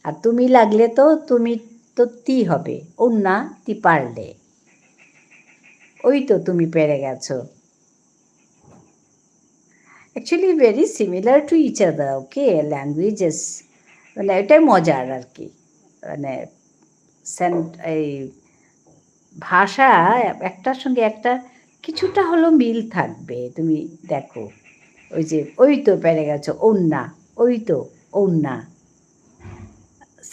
আর তুমি লাগলে তো তুমি তো তি হবে। ওন্না তি পারলে। ওই তো তুমি পেরে গেছো। Actually very similar to each other, okay? Languages, মানে এটাই মজার আর কি। মানে সেন-, এই ভাষা একটার সঙ্গে একটা কিছুটা হলেও মিল থাকবে। তুমি দেখো, ওই যে, ওই তো পেরে গেছো, ওন্না, ওই তো, ওন্না।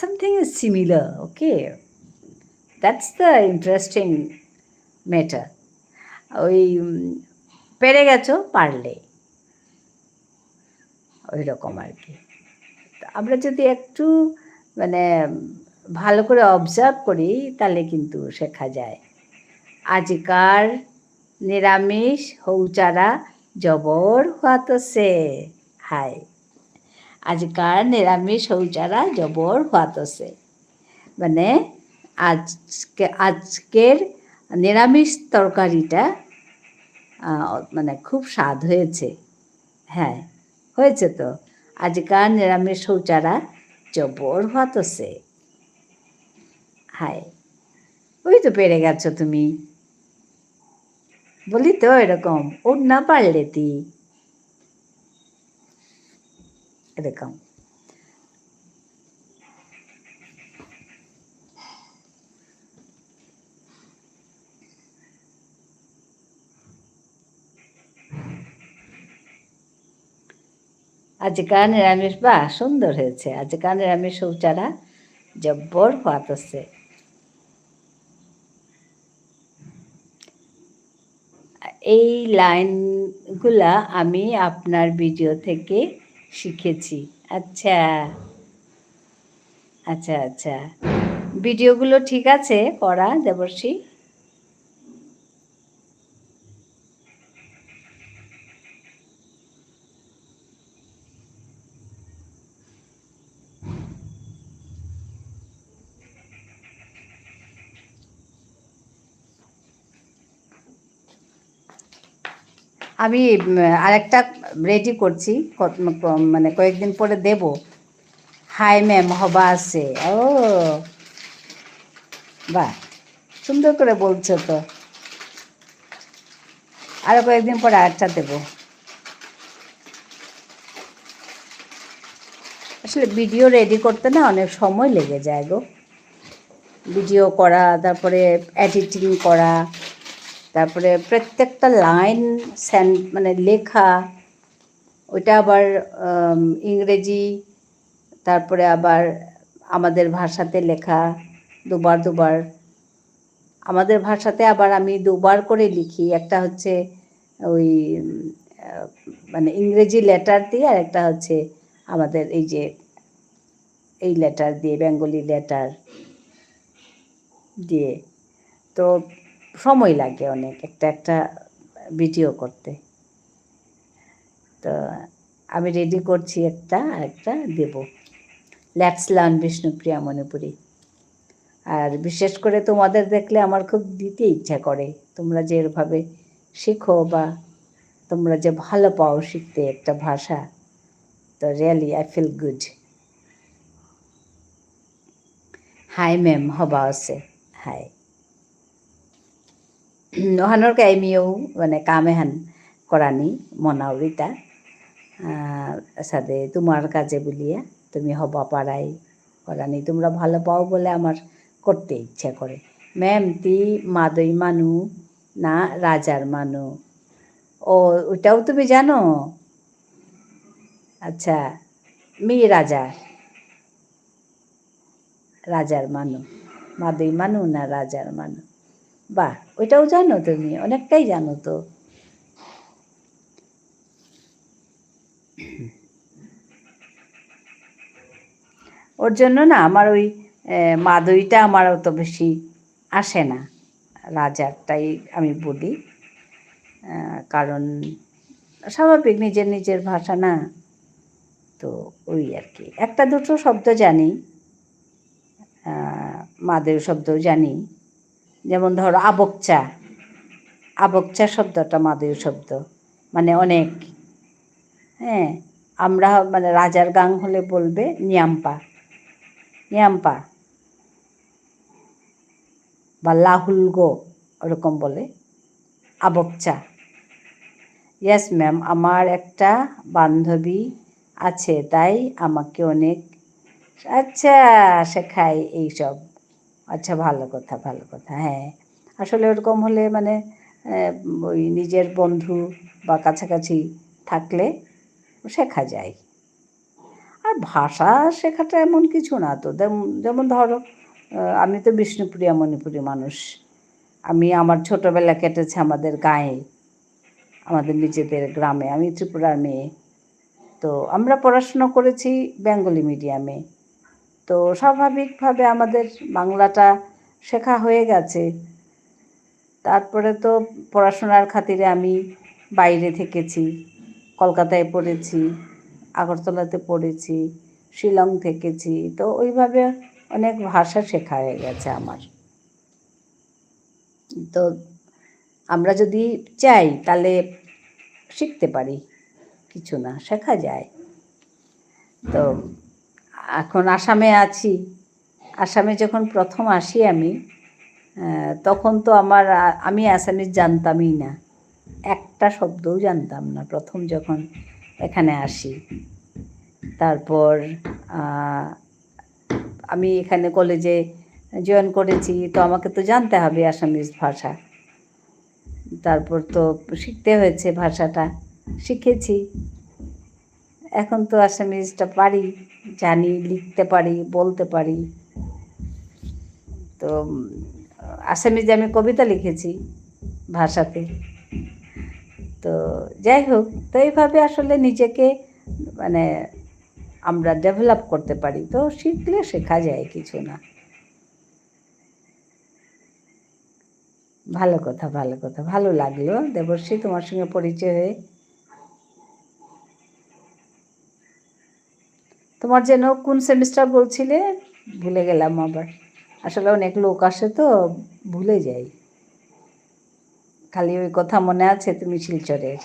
Something is similar, okay? That's the interesting matter. ওই, উম, পেরে গেছো, পারলে। ওই রকম আর কি। তো আমরা যদি একটু মানে ভালো করে observe করি, তাহলে কিন্তু শেখা যায়। আজিকার নিরামিষ হৌচারা জবর হোয়াতসে। হাই। আজিকার নিরামিষ হৌচারা জবর হোয়াতসে। মানে আজকে, আজকের নিরামিষ তরকারিটা, আহ, মানে খুব স্বাদ হয়েছে। হ্যাঁ, হয়েছে তো। আজিকার নিরামিষ হৌচারা জবর হোয়াতসে। হাই। ওই তো পেরে গেছো তুমি। বলি তো এরকম, ওন্না পারলে তি। এরকম। আজিকার নিরামিষ, বাহ, সুন্দর হয়েছে। আজিকার নিরামিষ হৌচারা জব্বর হোয়াতসে। এই লাইনগুলা আমি আপনার ভিডিও থেকে শিখেছি। আচ্ছা। আচ্ছা, আচ্ছা। ভিডিওগুলো ঠিক আছে করা, দেবর্ষী? আমি, উম, আরেকটা রেডি করছি, ক-, ক-, মানে কয়েকদিন পরে দেব। হাই ম্যাম, হবা আছে। ও, বাহ, সুন্দর করে বলছো তো। আরো কয়েকদিন পরে আরেকটা দেব। আসলে ভিডিও রেডি করতে না অনেক সময় লেগে যায় গো। ভিডিও করা, তারপরে এডিটিং করা, তারপরে প্রত্যেকটা লাইন সেন-, মানে লেখা, ওইটা আবার, আম, ইংরেজি, তারপরে আবার আমাদের ভাষাতে লেখা দুবার দুবার। আমাদের ভাষাতে আবার আমি দুবার করে লিখি, একটা হচ্ছে ওই, উম, আহ, মানে ইংরেজি লেটার দিয়ে, আর একটা হচ্ছে আমাদের এই যে এই লেটার দিয়ে, বেঙ্গলি লেটার দিয়ে। তো সময় লাগে অনেক একটা একটা ভিডিও করতে। তো আমি রেডি করছি একটা, আরেকটা দেব। Let's learn বিষ্ণুপ্রিয়া মণিপুরী। আর বিশেষ করে তোমাদের দেখলে আমার খুব দিতে ইচ্ছা করে। তোমরা যেভাবে শিখো বা তোমরা যে ভালো পাও শিখতে একটা ভাষা, তো really I feel good. Hi ma'am, হবা আছে। হাই। অহানর কা এমিও মানে কাম এহান করানি মনাউরিতা। আহ, সাদে তোমার কাজে বুলিয়া তুমি হবা পারাই করানি। তোমরা ভালো পাও বলে আমার করতে ইচ্ছা করে। ম্যাম, তি মাদই মানু না রাজার মানু? ও, ওটাও তুমি জানো? আচ্ছা, মি রাজা। রাজার মানু। মাদই মানু না রাজার মানু? বাহ, ওইটাও জানো তুমি? অনেকটাই জানো তো। ওর জন্য না আমার ওই, এ, মাদইটা আমার অত বেশি আসে না। রাজারটাই আমি বলি। আহ, কারণ স্বাভাবিক নিজের নিজের ভাষা না। তো ওই আর কি। একটা দুটো শব্দ জানি। আহ, মাদই শব্দও জানি। যেমন ধরো আবকচা। আবকচা শব্দটা মাদই শব্দ। মানে অনেক। হ্যাঁ, আমরা মানে রাজার গাং হলে বলবে নিয়াম্পা। নিয়াম্পা। বা লাহুলগো, ওরকম বলে। আবকচা। Yes, ম্যাম, আমার একটা বান্ধবী আছে, তাই আমাকে অনেক, আচ্ছা, শেখায় এইসব। আচ্ছা, ভালো কথা, ভালো কথা। হ্যাঁ, আসলে ওরকম হলে মানে, আহ, ওই নিজের বন্ধু বা কাছাকাছি থাকলে শেখা যায়। আর ভাষা শেখাটা এমন কিছু না তো। যেম-, যেমন ধরো, আহ, আমি তো বিষ্ণুপ্রিয়া মণিপুরী মানুষ। আমি আমার ছোটবেলা কেটেছে আমাদের গাঁয়ে, আমাদের নিজেদের গ্রামে। আমি ত্রিপুরার মেয়ে। তো আমরা পড়াশোনা করেছি বেঙ্গলি মিডিয়ামে। তো স্বাভাবিকভাবে আমাদের বাংলাটা শেখা হয়ে গেছে। তারপরে তো পড়াশোনার খাতিরে আমি বাইরে থেকেছি, কলকাতায় পড়েছি, আগরতলাতে পড়েছি, শিলং থেকেছি। তো ওইভাবে অনেক ভাষা শেখা হয়ে গেছে আমার। তো আমরা যদি চাই, তাহলে শিখতে পারি, কিছু না, শেখা যায়। তো এখন আসামে আছি, আসামে যখন প্রথম আসি আমি, আহ, তখন তো আমার, আ-, আমি আসামিজ জানতামই না, একটা শব্দও জানতাম না প্রথম যখন এখানে আসি। তারপর, আহ, আমি এখানে কলেজে জয়েন করেছি, তো আমাকে তো জানতে হবে আসামিজ ভাষা। তারপর তো শিখতে হয়েছে ভাষাটা, শিখেছি। এখন তো আসামিজটা পারি, জানি, লিখতে পারি, বলতে পারি। তো, উম, আসামিজে আমি কবিতা লিখেছি ভাষাতে। তো যাই হোক, তো এইভাবে আসলে নিজেকে মানে আমরা ডেভেলপ করতে পারি। তো শিখলে শেখা যায় কিছু না। ভালো কথা, ভালো কথা। ভালো লাগলো দেবশ্রী, তোমার সঙ্গে পরিচয় হয়ে। তোমার যেন কোন সেমিস্টার বলছিলে? ভুলে গেলাম আবার। আসলে অনেক লোক আসে তো, ভুলে যাই। খালি ওই কথা মনে আছে, তুমি শিলচরের।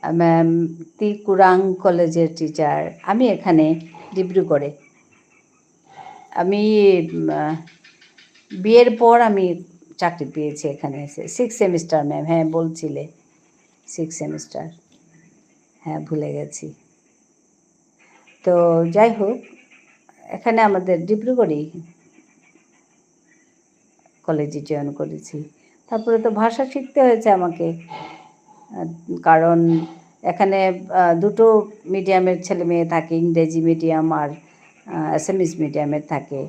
আহ, ম্যাম, তি কুরাং কলেজের টিচার? আমি এখানে ডিব্রুগড়ে। আমি, উম, আহ, বিয়ের পর আমি চাকরি পেয়েছি এখানে এসে। সিক্স সেমিস্টার, ম্যাম, হ্যাঁ, বলছিলে। Six semester. হ্যাঁ, ভুলে গেছি। তো যাই হোক, এখানে আমাদের ডিব্রুগড়েই কলেজে জয়েন করেছি। তারপরে তো ভাষা শিখতে হয়েছে আমাকে। আহ, কারণ এখানে, আহ, দুটো মিডিয়ামের ছেলে মেয়ে থাকে, ইংরেজি মিডিয়াম আর, আহ, অ্যাসামিজ মিডিয়ামের থাকে।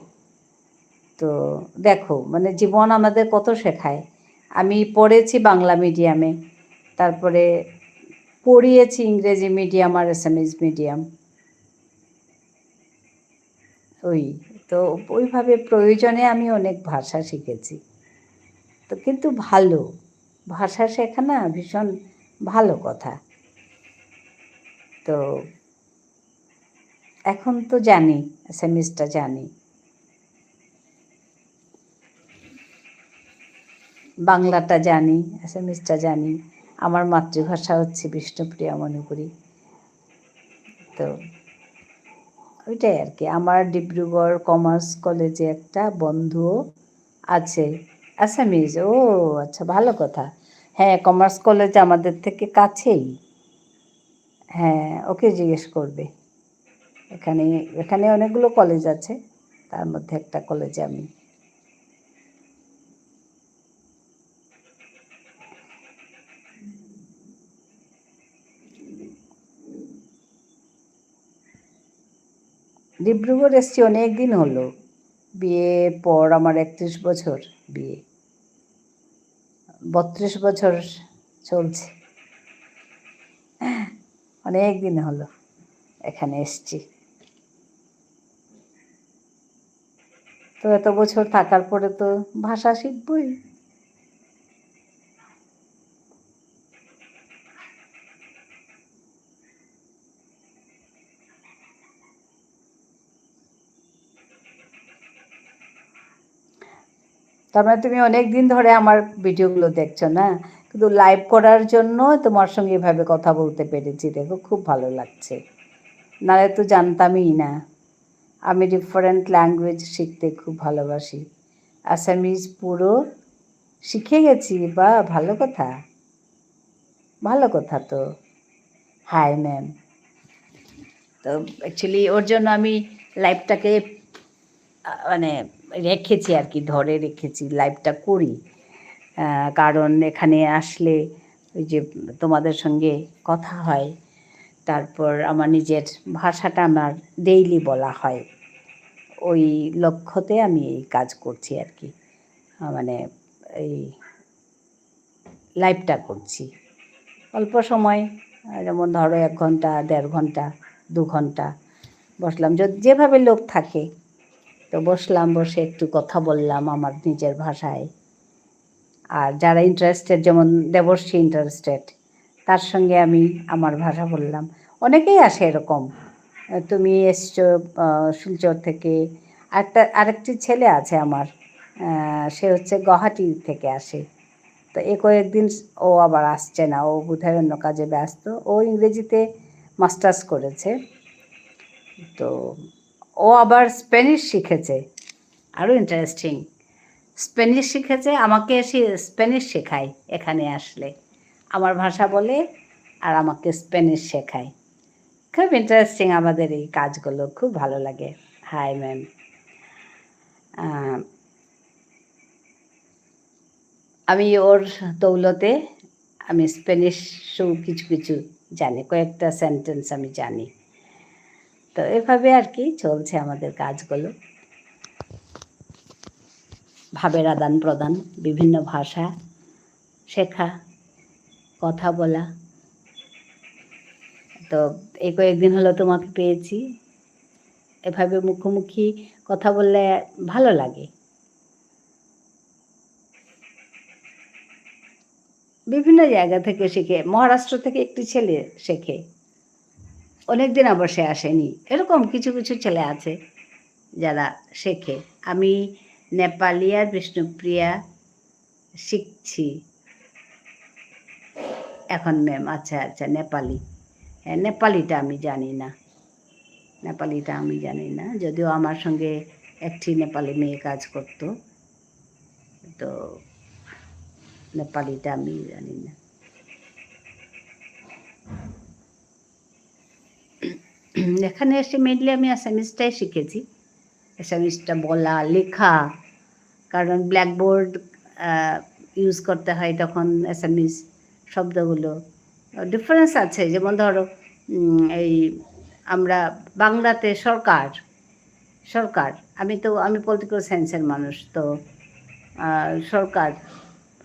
তো দেখো, মানে জীবন আমাদের কত শেখায়। আমি পড়েছি বাংলা মিডিয়ামে, তারপরে পড়িয়েছি ইংরেজি মিডিয়াম আর অ্যাসামিজ মিডিয়াম। ওই, তো ওইভাবে প্রয়োজনে আমি অনেক ভাষা শিখেছি। তো কিন্তু ভালো, ভাষা শেখা না ভীষণ ভালো কথা। তো এখন তো জানি, অ্যাসামিজটা জানি, বাংলাটা জানি, অ্যাসামিজটা জানি। আমার মাতৃভাষা হচ্ছে বিষ্ণুপ্রিয়া মণিপুরী। তো ওইটাই আর কি। আমার ডিব্রুগড় কমার্স কলেজে একটা বন্ধুও আছে, অ্যাসামিজ। ও আচ্ছা, ভালো কথা। হ্যাঁ, কমার্স কলেজ আমাদের থেকে কাছেই। হ্যাঁ, ওকে জিজ্ঞেস করবে। এখানে, এখানে অনেকগুলো কলেজ আছে, তার মধ্যে একটা কলেজে আমি। ডিব্রুগড় এসছি অনেক দিন হলো। বিয়ের পর আমার একত্রিশ বছর বিয়ে। বত্রিশ বছর চলছে। অনেক দিন হলো এখানে এসছি। তো এত বছর থাকার পরে তো ভাষা শিখবই। তার মানে তুমি অনেক দিন ধরে আমার ভিডিওগুলো দেখছো না? কিন্তু লাইভ করার জন্য তোমার সঙ্গে এভাবে কথা বলতে পেরেছি, দেখো, খুব ভালো লাগছে। নাহলে তো জানতামই না। আমি ডিফারেন্ট ল্যাঙ্গুয়েজ শিখতে খুব ভালোবাসি। আসামিজ পুরো শিখে গেছি, বাহ, ভালো কথা। ভালো কথা তো। হাই, ম্যাম। তো অ্যাকচুয়ালি ওর জন্য আমি লাইভটাকে, আ, মানে, রেখেছি আর কি, ধরে রেখেছি, লাইভটা করি। আ, কারণ এখানে আসলে ওই যে তোমাদের সঙ্গে কথা হয়, তারপর আমার নিজের ভাষাটা আমার ডেইলি বলা হয়। ওই লক্ষ্যতে আমি এই কাজ করছি আর কি। আ, মানে, এই লাইভটা করছি। অল্প সময়, আ, যেমন ধরো এক ঘন্টা, দেড় ঘন্টা, দু ঘন্টা বসলাম। য-, যেভাবে লোক থাকে, তো বসলাম, বসে একটু কথা বললাম আমার নিজের ভাষায়। আর যারা ইন্টারেস্টেড, যেমন দেবর্ষী ইন্টারেস্টেড, তার সঙ্গে আমি আমার ভাষা বললাম। অনেকেই আসে এরকম। আ, তুমি এসছো, আ, শিলচর থেকে। আরেকটা, আরেকটি ছেলে আছে আমার, আ, সে হচ্ছে গুয়াহাটি থেকে আসে। তো এ কয়েকদিন ও আবার আসছে না, ও বোধহয় অন্য কাজে ব্যস্ত। ও ইংরেজিতে মাস্টার্স করেছে। তো ও আবার স্প্যানিশ শিখেছে, আরও ইন্টারেস্টিং। স্প্যানিশ শিখেছে, আমাকে সে স্প্যানিশ শেখায় এখানে আসলে। আমার ভাষা বলে আর আমাকে স্প্যানিশ শেখায়। খুব ইন্টারেস্টিং আমাদের এই কাজগুলো, খুব ভালো লাগে। High, ma'am. আ, আমি ওর দৌলতে আমি স্প্যানিশও কিছু কিছু জানি, কয়েকটা সেন্টেন্স আমি জানি। তো এভাবে আর কি চলছে আমাদের কাজগুলো। ভাবের আদান প্রদান, বিভিন্ন ভাষা শেখা, কথা বলা। তো এই কয়েকদিন হলো তোমাকে পেয়েছি। এভাবে মুখোমুখি কথা বললে ভালো লাগে। বিভিন্ন জায়গা থেকে শিখে। মহারাষ্ট্র থেকে একটি ছেলে শেখে। অনেকদিন আবার সে আসেনি। এরকম কিছু কিছু ছেলে আছে যারা শেখে। আমি নেপালি আর বিষ্ণুপ্রিয়া শিখছি এখন, ম্যাম। আচ্ছা, আচ্ছা, নেপালি। হ্যাঁ, নেপালিটা আমি জানি না। নেপালিটা আমি জানি না। যদিও আমার সঙ্গে একটি নেপালি মেয়ে কাজ করতো। তো নেপালিটা আমি জানি না। এখানে এসে mainly আমি Assamese-টাই শিখেছি। Assamese-টা বলা, লেখা। কারণ blackboard, আহ, use করতে হয় তখন Assamese শব্দগুলো। Difference আছে, যেমন ধরো, উম, এই আমরা বাংলাতে সরকার, সরকার, আমি তো, আমি political science-এর মানুষ, তো, আহ, সরকার,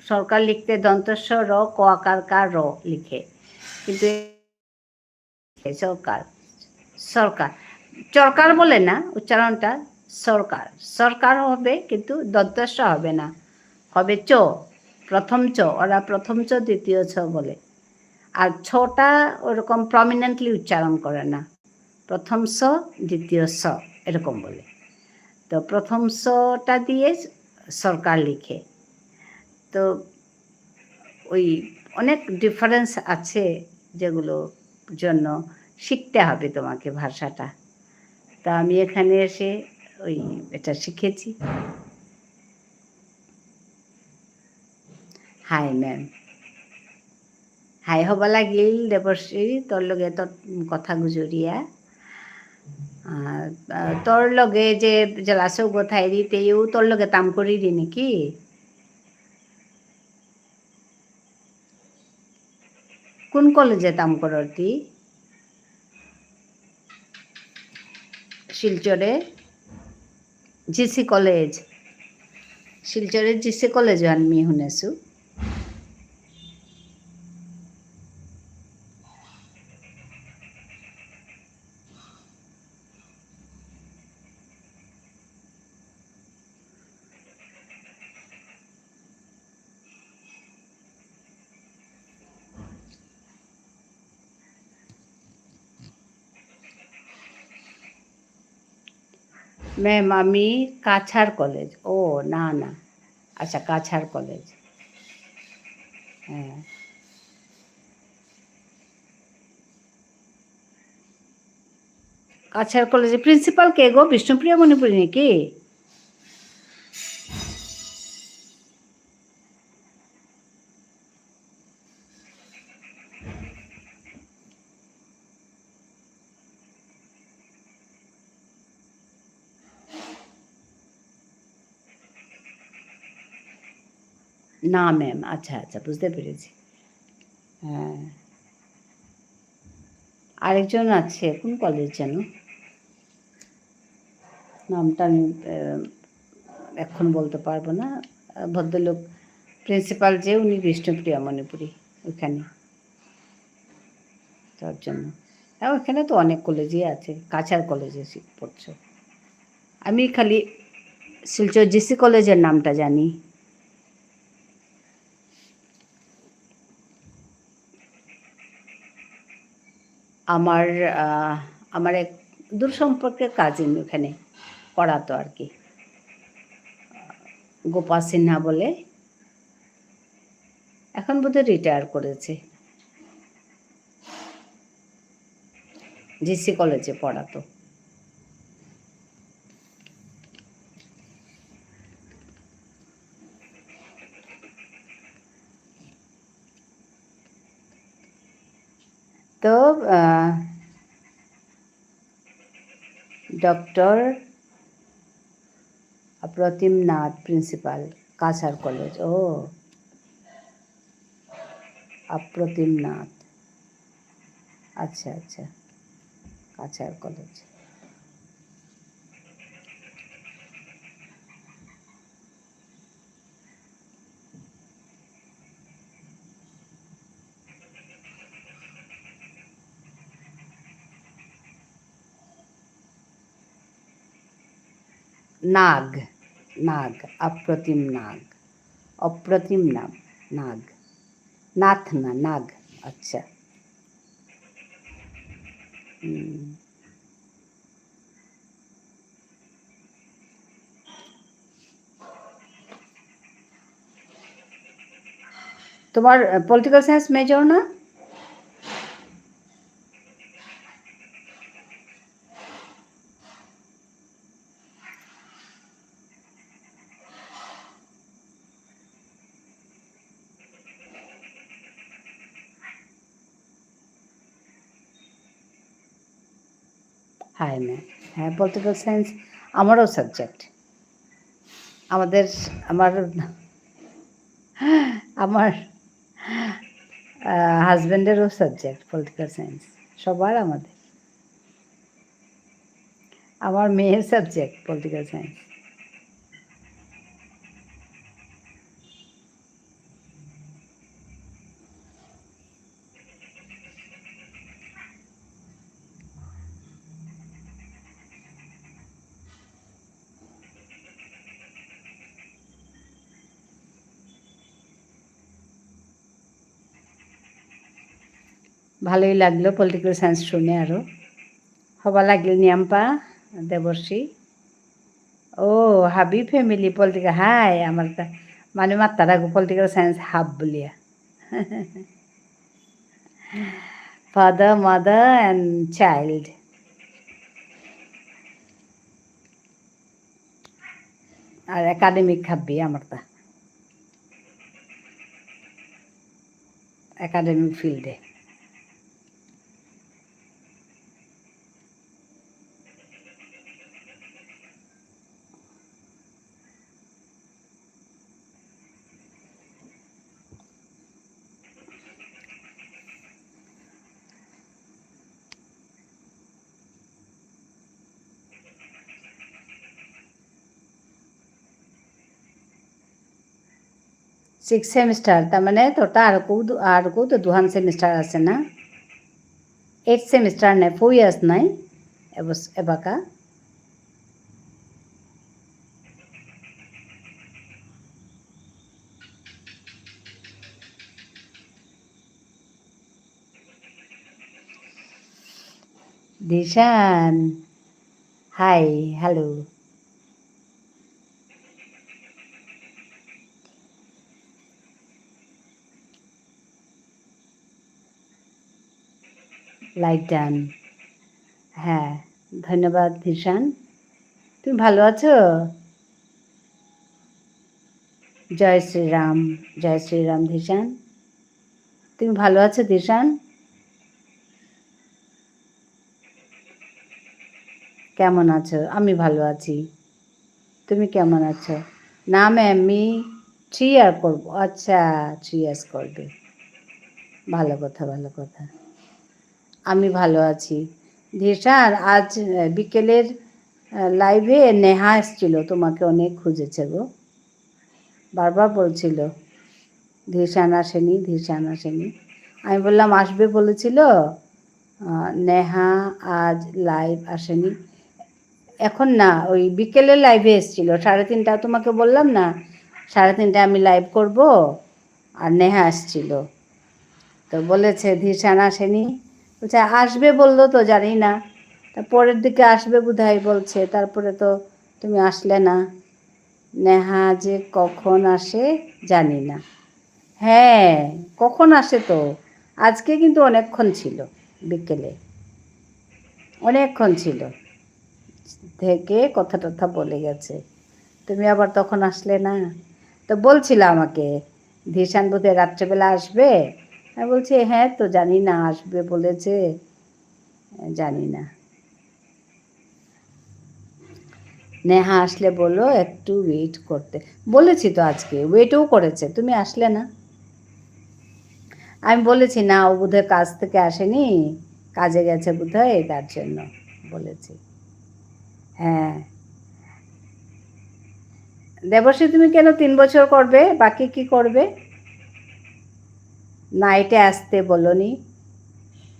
সরকার লিখতে দন্ত্য স র, ক আকার কা র লিখে, কিন্তু সরকার, সরকার, চরকার বলে না, উচ্চারণটা সরকার, সরকার হবে, কিন্তু দন্ত্য স হবে না, হবে চ, প্রথম চ, ওরা প্রথম চ, দ্বিতীয় ছ বলে। আর ছটা ওরকম prominently উচ্চারণ করে না, প্রথম স, দ্বিতীয় স, এরকম বলে। তো প্রথম সটা দিয়ে সরকার লিখে। তো ওই অনেক difference আছে, যেগুলো জন্য শিখতে হবে তোমাকে ভাষাটা। তা আমি এখানে এসে ওই এটা শিখেছি। Hi ma'am. হাই হবা লাগিল দেবশ্রী, তোর লগে তোর কথা গুজরিয়া। আহ, আহ, তোর লগে যে জেলাসে উগো থাইরি, তেও তোর লগে তাম করিরি নাকি? কোন কলেজে তাম করর তি? শিলচরে? G C college. শিলচরে জি সি কলেজ আমি শুনেছো। ম্যাম, আমি কাছাড় কলেজ। ও, না, না। আচ্ছা, কাছাড় কলেজ। হ্যাঁ। কাছাড় কলেজের প্রিন্সিপাল কে গো? বিষ্ণুপ্রিয়া মণিপুরী নাকি? না ম্যাম, আচ্ছা, আচ্ছা, বুঝতে পেরেছি। হ্যাঁ। আরেকজন আছে, কোন কলেজ যেন? নামটা আমি, আহ, এখন বলতে পারবো না। আহ, ভদ্রলোক প্রিন্সিপাল যে, উনি বিষ্ণুপ্রিয়া মণিপুরী ওখানে। তার জন্য। হ্যাঁ, ওখানে তো অনেক কলেজই আছে, কাছাড় কলেজে শি-, পড়ছো। আমি খালি শিলচর জি সি কলেজের নামটা জানি। আমার, আহ, আমার এক দূর সম্পর্কের কাজিন ওখানে পড়াতো আর কি, গোপাল সিনহা বলে। এখন বোধহয় রিটায়ার করেছে। জি সি কলেজে পড়াতো। তো, আহ, ডক্টর অপ্রতিম নাথ, প্রিন্সিপাল, কাছাড় কলেজ। ও, অপ্রতিম নাথ। আচ্ছা, আচ্ছা। কাছাড় কলেজ। নাগ, নাগ, অপ্রতিম নাগ, অপ্রতিম নাম, নাগ। নাথ না, নাগ। আচ্ছা। হুম। তোমার, আহ, পলিটিক্যাল সায়েন্স মেজর না? Hi ma'am. হ্যাঁ, পলিটিক্যাল সায়েন্স আমারও সাবজেক্ট। আমাদের, আমার, আমার, আহ, হাজব্যান্ডেরও সাবজেক্ট পলিটিক্যাল সায়েন্স। সবার আমাদের। আমার মেয়ের সাবজেক্ট পলিটিক্যাল সায়েন্স। ভালোই লাগলো পলিটিক্যাল সায়েন্স শুনে আরো। হবা লাগিল নিয়াম্পা, দেবর্ষী। ও, হাবি ফ্যামিলি পলিটিক্যাল, হাই, আমার তা, মানে মাত্তারা গো পলিটিক্যাল সায়েন্স হাব বুলিয়া। Father, mother and child. আর একাডেমিক হাব্বি আমার তা। একাডেমিক ফিল্ডে। সিক্স সেমিস্টার, তার মানে তোরতা আরকো দু-, আরকো তো দুহান সেমিস্টার আছে না? এইট সেমিস্টার নাই, ফোর ইয়ার্স নাই, এবস-, এবাকা। দিশান, হাই, হ্যালো। Like done. হ্যাঁ, ধন্যবাদ দিশান। তুমি ভালো আছো? জয় শ্রীরাম, জয় শ্রীরাম দিশান। তুমি ভালো আছো দিশান? কেমন আছো? আমি ভালো আছি। তুমি কেমন আছো? না ম্যাম, আমি থ্রি ইয়ার করবো। আচ্ছা, থ্রি ইয়ার্স করবে। ভালো কথা, ভালো কথা। আমি ভালো আছি। দিশান, আজ, আহ, বিকেলের, আহ, লাইভে নেহা এসছিল, তোমাকে অনেক খুঁজেছে গো। বারবার বলছিল, "দিশান আসেনি, দিশান আসেনি।" আমি বললাম, "আসবে বলেছিল।" আহ, নেহা আজ লাইভ আসেনি। এখন না, ওই বিকেলে লাইভে এসছিল, সাড়ে তিনটা, তোমাকে বললাম না, সাড়ে তিনটায় আমি লাইভ করব, আর নেহা আসছিল। তো বলেছে, "দিশান আসেনি।" বলছে, "আসবে বললো তো, জানি না।" তা পরের দিকে আসবে বোধহয় বলছে, তারপরে তো তুমি আসলে না। নেহা যে কখন আসে জানি না। হ্যাঁ, কখন আসে তো? আজকে কিন্তু অনেকক্ষণ ছিল, বিকেলে। অনেকক্ষণ ছিল। থেকে কথা টথা বলে গেছে। তুমি আবার তখন আসলে না। তো বলছিল আমাকে, "দিশান বোধহয় রাত্রেবেলা আসবে।" আমি বলছি, "হ্যাঁ তো, জানি না, আসবে বলেছে, জানি না।" নেহা আসলে বলো একটু ওয়েট করতে। বলেছি তো আজকে, ওয়েটও করেছে, তুমি আসলে না। আমি বলেছি, "না, ও বোধহয় কাজ থেকে আসেনি, কাজে গেছে বোধহয়, তার জন্য," বলেছি। হ্যাঁ। দেবশ্রী, তুমি কেন তিন বছর করবে? বাকি কি করবে? নাইটে আসতে বলনি?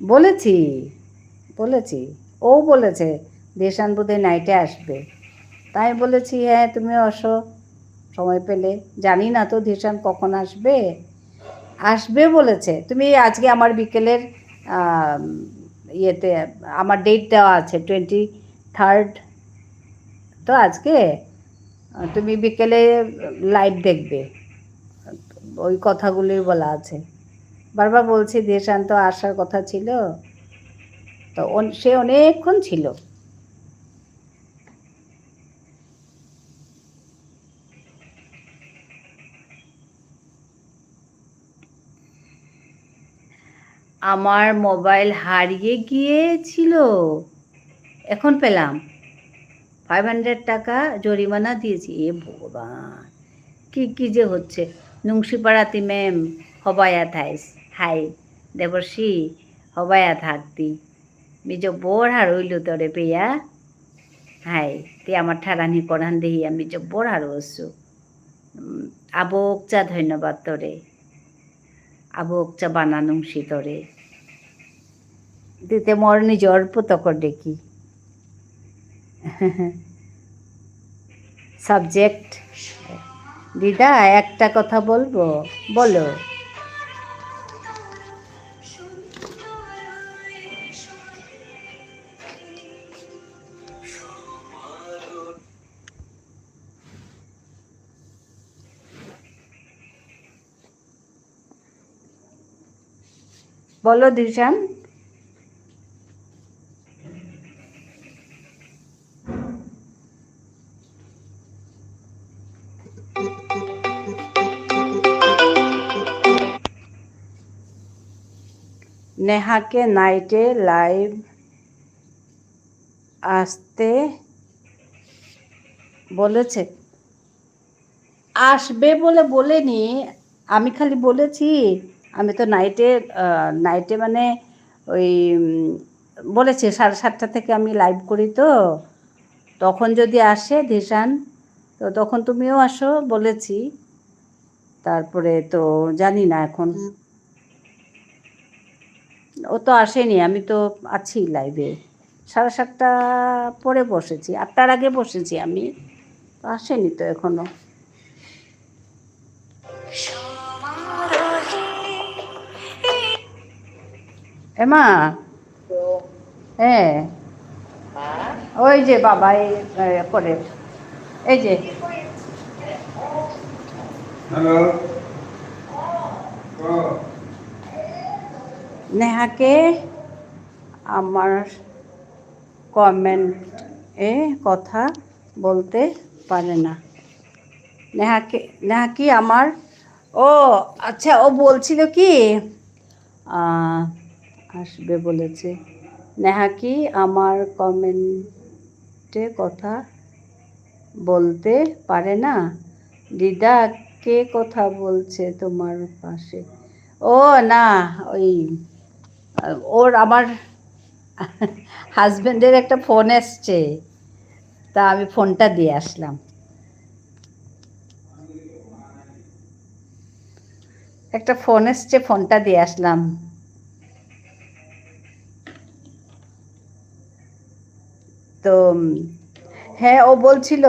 বলেছি, বলেছি। ও বলেছে, "দিশান বোধহয় নাইটে আসবে।" আমি বলেছি, "হ্যাঁ, তুমিও আসো সময় পেলে।" জানি না তো ধিশান কখন আসবে। আসবে বলেছে। তুমি আজকে আমার বিকেলের, আম, ইয়েতে, আমার date দেওয়া আছে, twenty third তো আজকে। আহ, তুমি বিকেলে live দেখবে। ওই কথাগুলোই বলা আছে। বারবার বলছি, ধিশান তো আসার কথা ছিল। তো অন-, সে অনেকক্ষণ ছিল। আমার মোবাইল হারিয়ে গিয়েছিল, এখন পেলাম। Five hundred টাকা জরিমানা দিয়েছি। এ ভগবান, কি, কি যে হচ্ছে। নুংশিপাড়াতি ম্যাম, হবায়া থাইস। হাই, দেবর্ষী, হবায়া থাকতি। মি জব্বর হারৌ ইলু তোরে পেয়া। হাই, তি আমার ঠারানি করান দেহিয়া মি জব্বর হারৌ অসু। উম, আবকচা ধন্যবাদ তোরে। আবকচা বানা নুংশি তোরে। তি তে মোর নিজর পুতকর দেখি। Subject। দিদা, একটা কথা বলবো? বলো। বলো, ধিশান। নেহাকে night এ live আসতে বলেছে। আসবে বলে বলেনি, আমি খালি বলেছি, আমি তো night এ, আহ, night এ মানে ওই, উম, বলেছি সাড়ে সাতটা থেকে আমি live করি তো, তখন যদি আসে ধিশান, তো তখন তুমিও আসো বলেছি। তারপরে তো জানি না এখন। ও তো আসেনি, আমি তো আছি live এ। সাড়ে সাতটা পরে বসেছি, আটটার আগে বসেছি আমি, তো আসেনি তো এখনো। এমা, হ্যাঁ, ওই যে বাবা এই, এ, করে, এই যে। হ্যালো। নেহাকে আমার comment এ কথা বলতে পারে না। নেহাকে, নেহাকে আমার, ও আচ্ছা, ও বলছিল কি, আহ, আসবে বলেছে। নেহাকে আমার comment এ কথা বলতে পারে না। দিদা, কে কথা বলছে তোমার পাশে? ও না, ওই, আহ, ওর, আমার husband এর একটা ফোন এসছে, তা আমি ফোনটা দিয়ে আসলাম। একটা ফোন এসছে, ফোনটা দিয়ে আসলাম। তো, উম, হ্যাঁ, ও বলছিল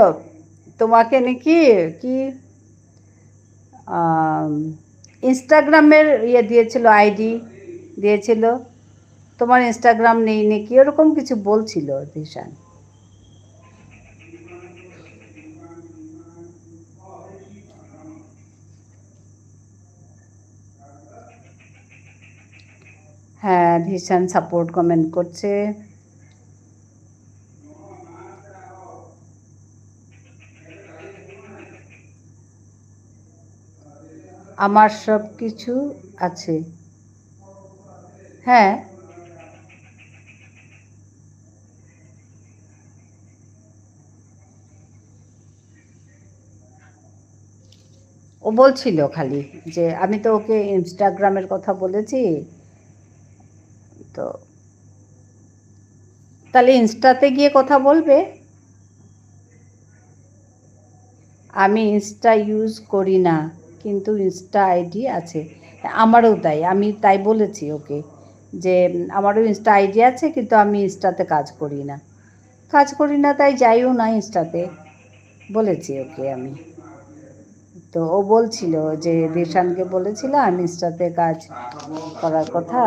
তোমাকে নাকি, কি, আম, Instagram এর ইয়ে দিয়েছিল, আইডি দিয়েছিল, তোমার Instagram নেই নাকি, ওরকম কিছু বলছিল ধিশান। হ্যাঁ, ধিশান support comment করছে। আমার সব কিছু আছে। হ্যাঁ। ও বলছিল খালি যে আমি তো ওকে Instagram এর কথা বলেছি, তো তাহলে Insta তে গিয়ে কথা বলবে। আমি Insta use করি না, কিন্তু Insta আইডি আছে। আমারও তাই, আমি তাই বলেছি ওকে যে, উম, আমারও Insta আইডি আছে, কিন্তু আমি Insta তে কাজ করি না। কাজ করি না, তাই যাইও না Insta তে। বলেছি ওকে আমি। তো ও বলছিল যে দিশানকে বলেছিলাম ইনস্টাতে কাজ করার কথা।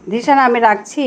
দিশান, আমি রাখছি।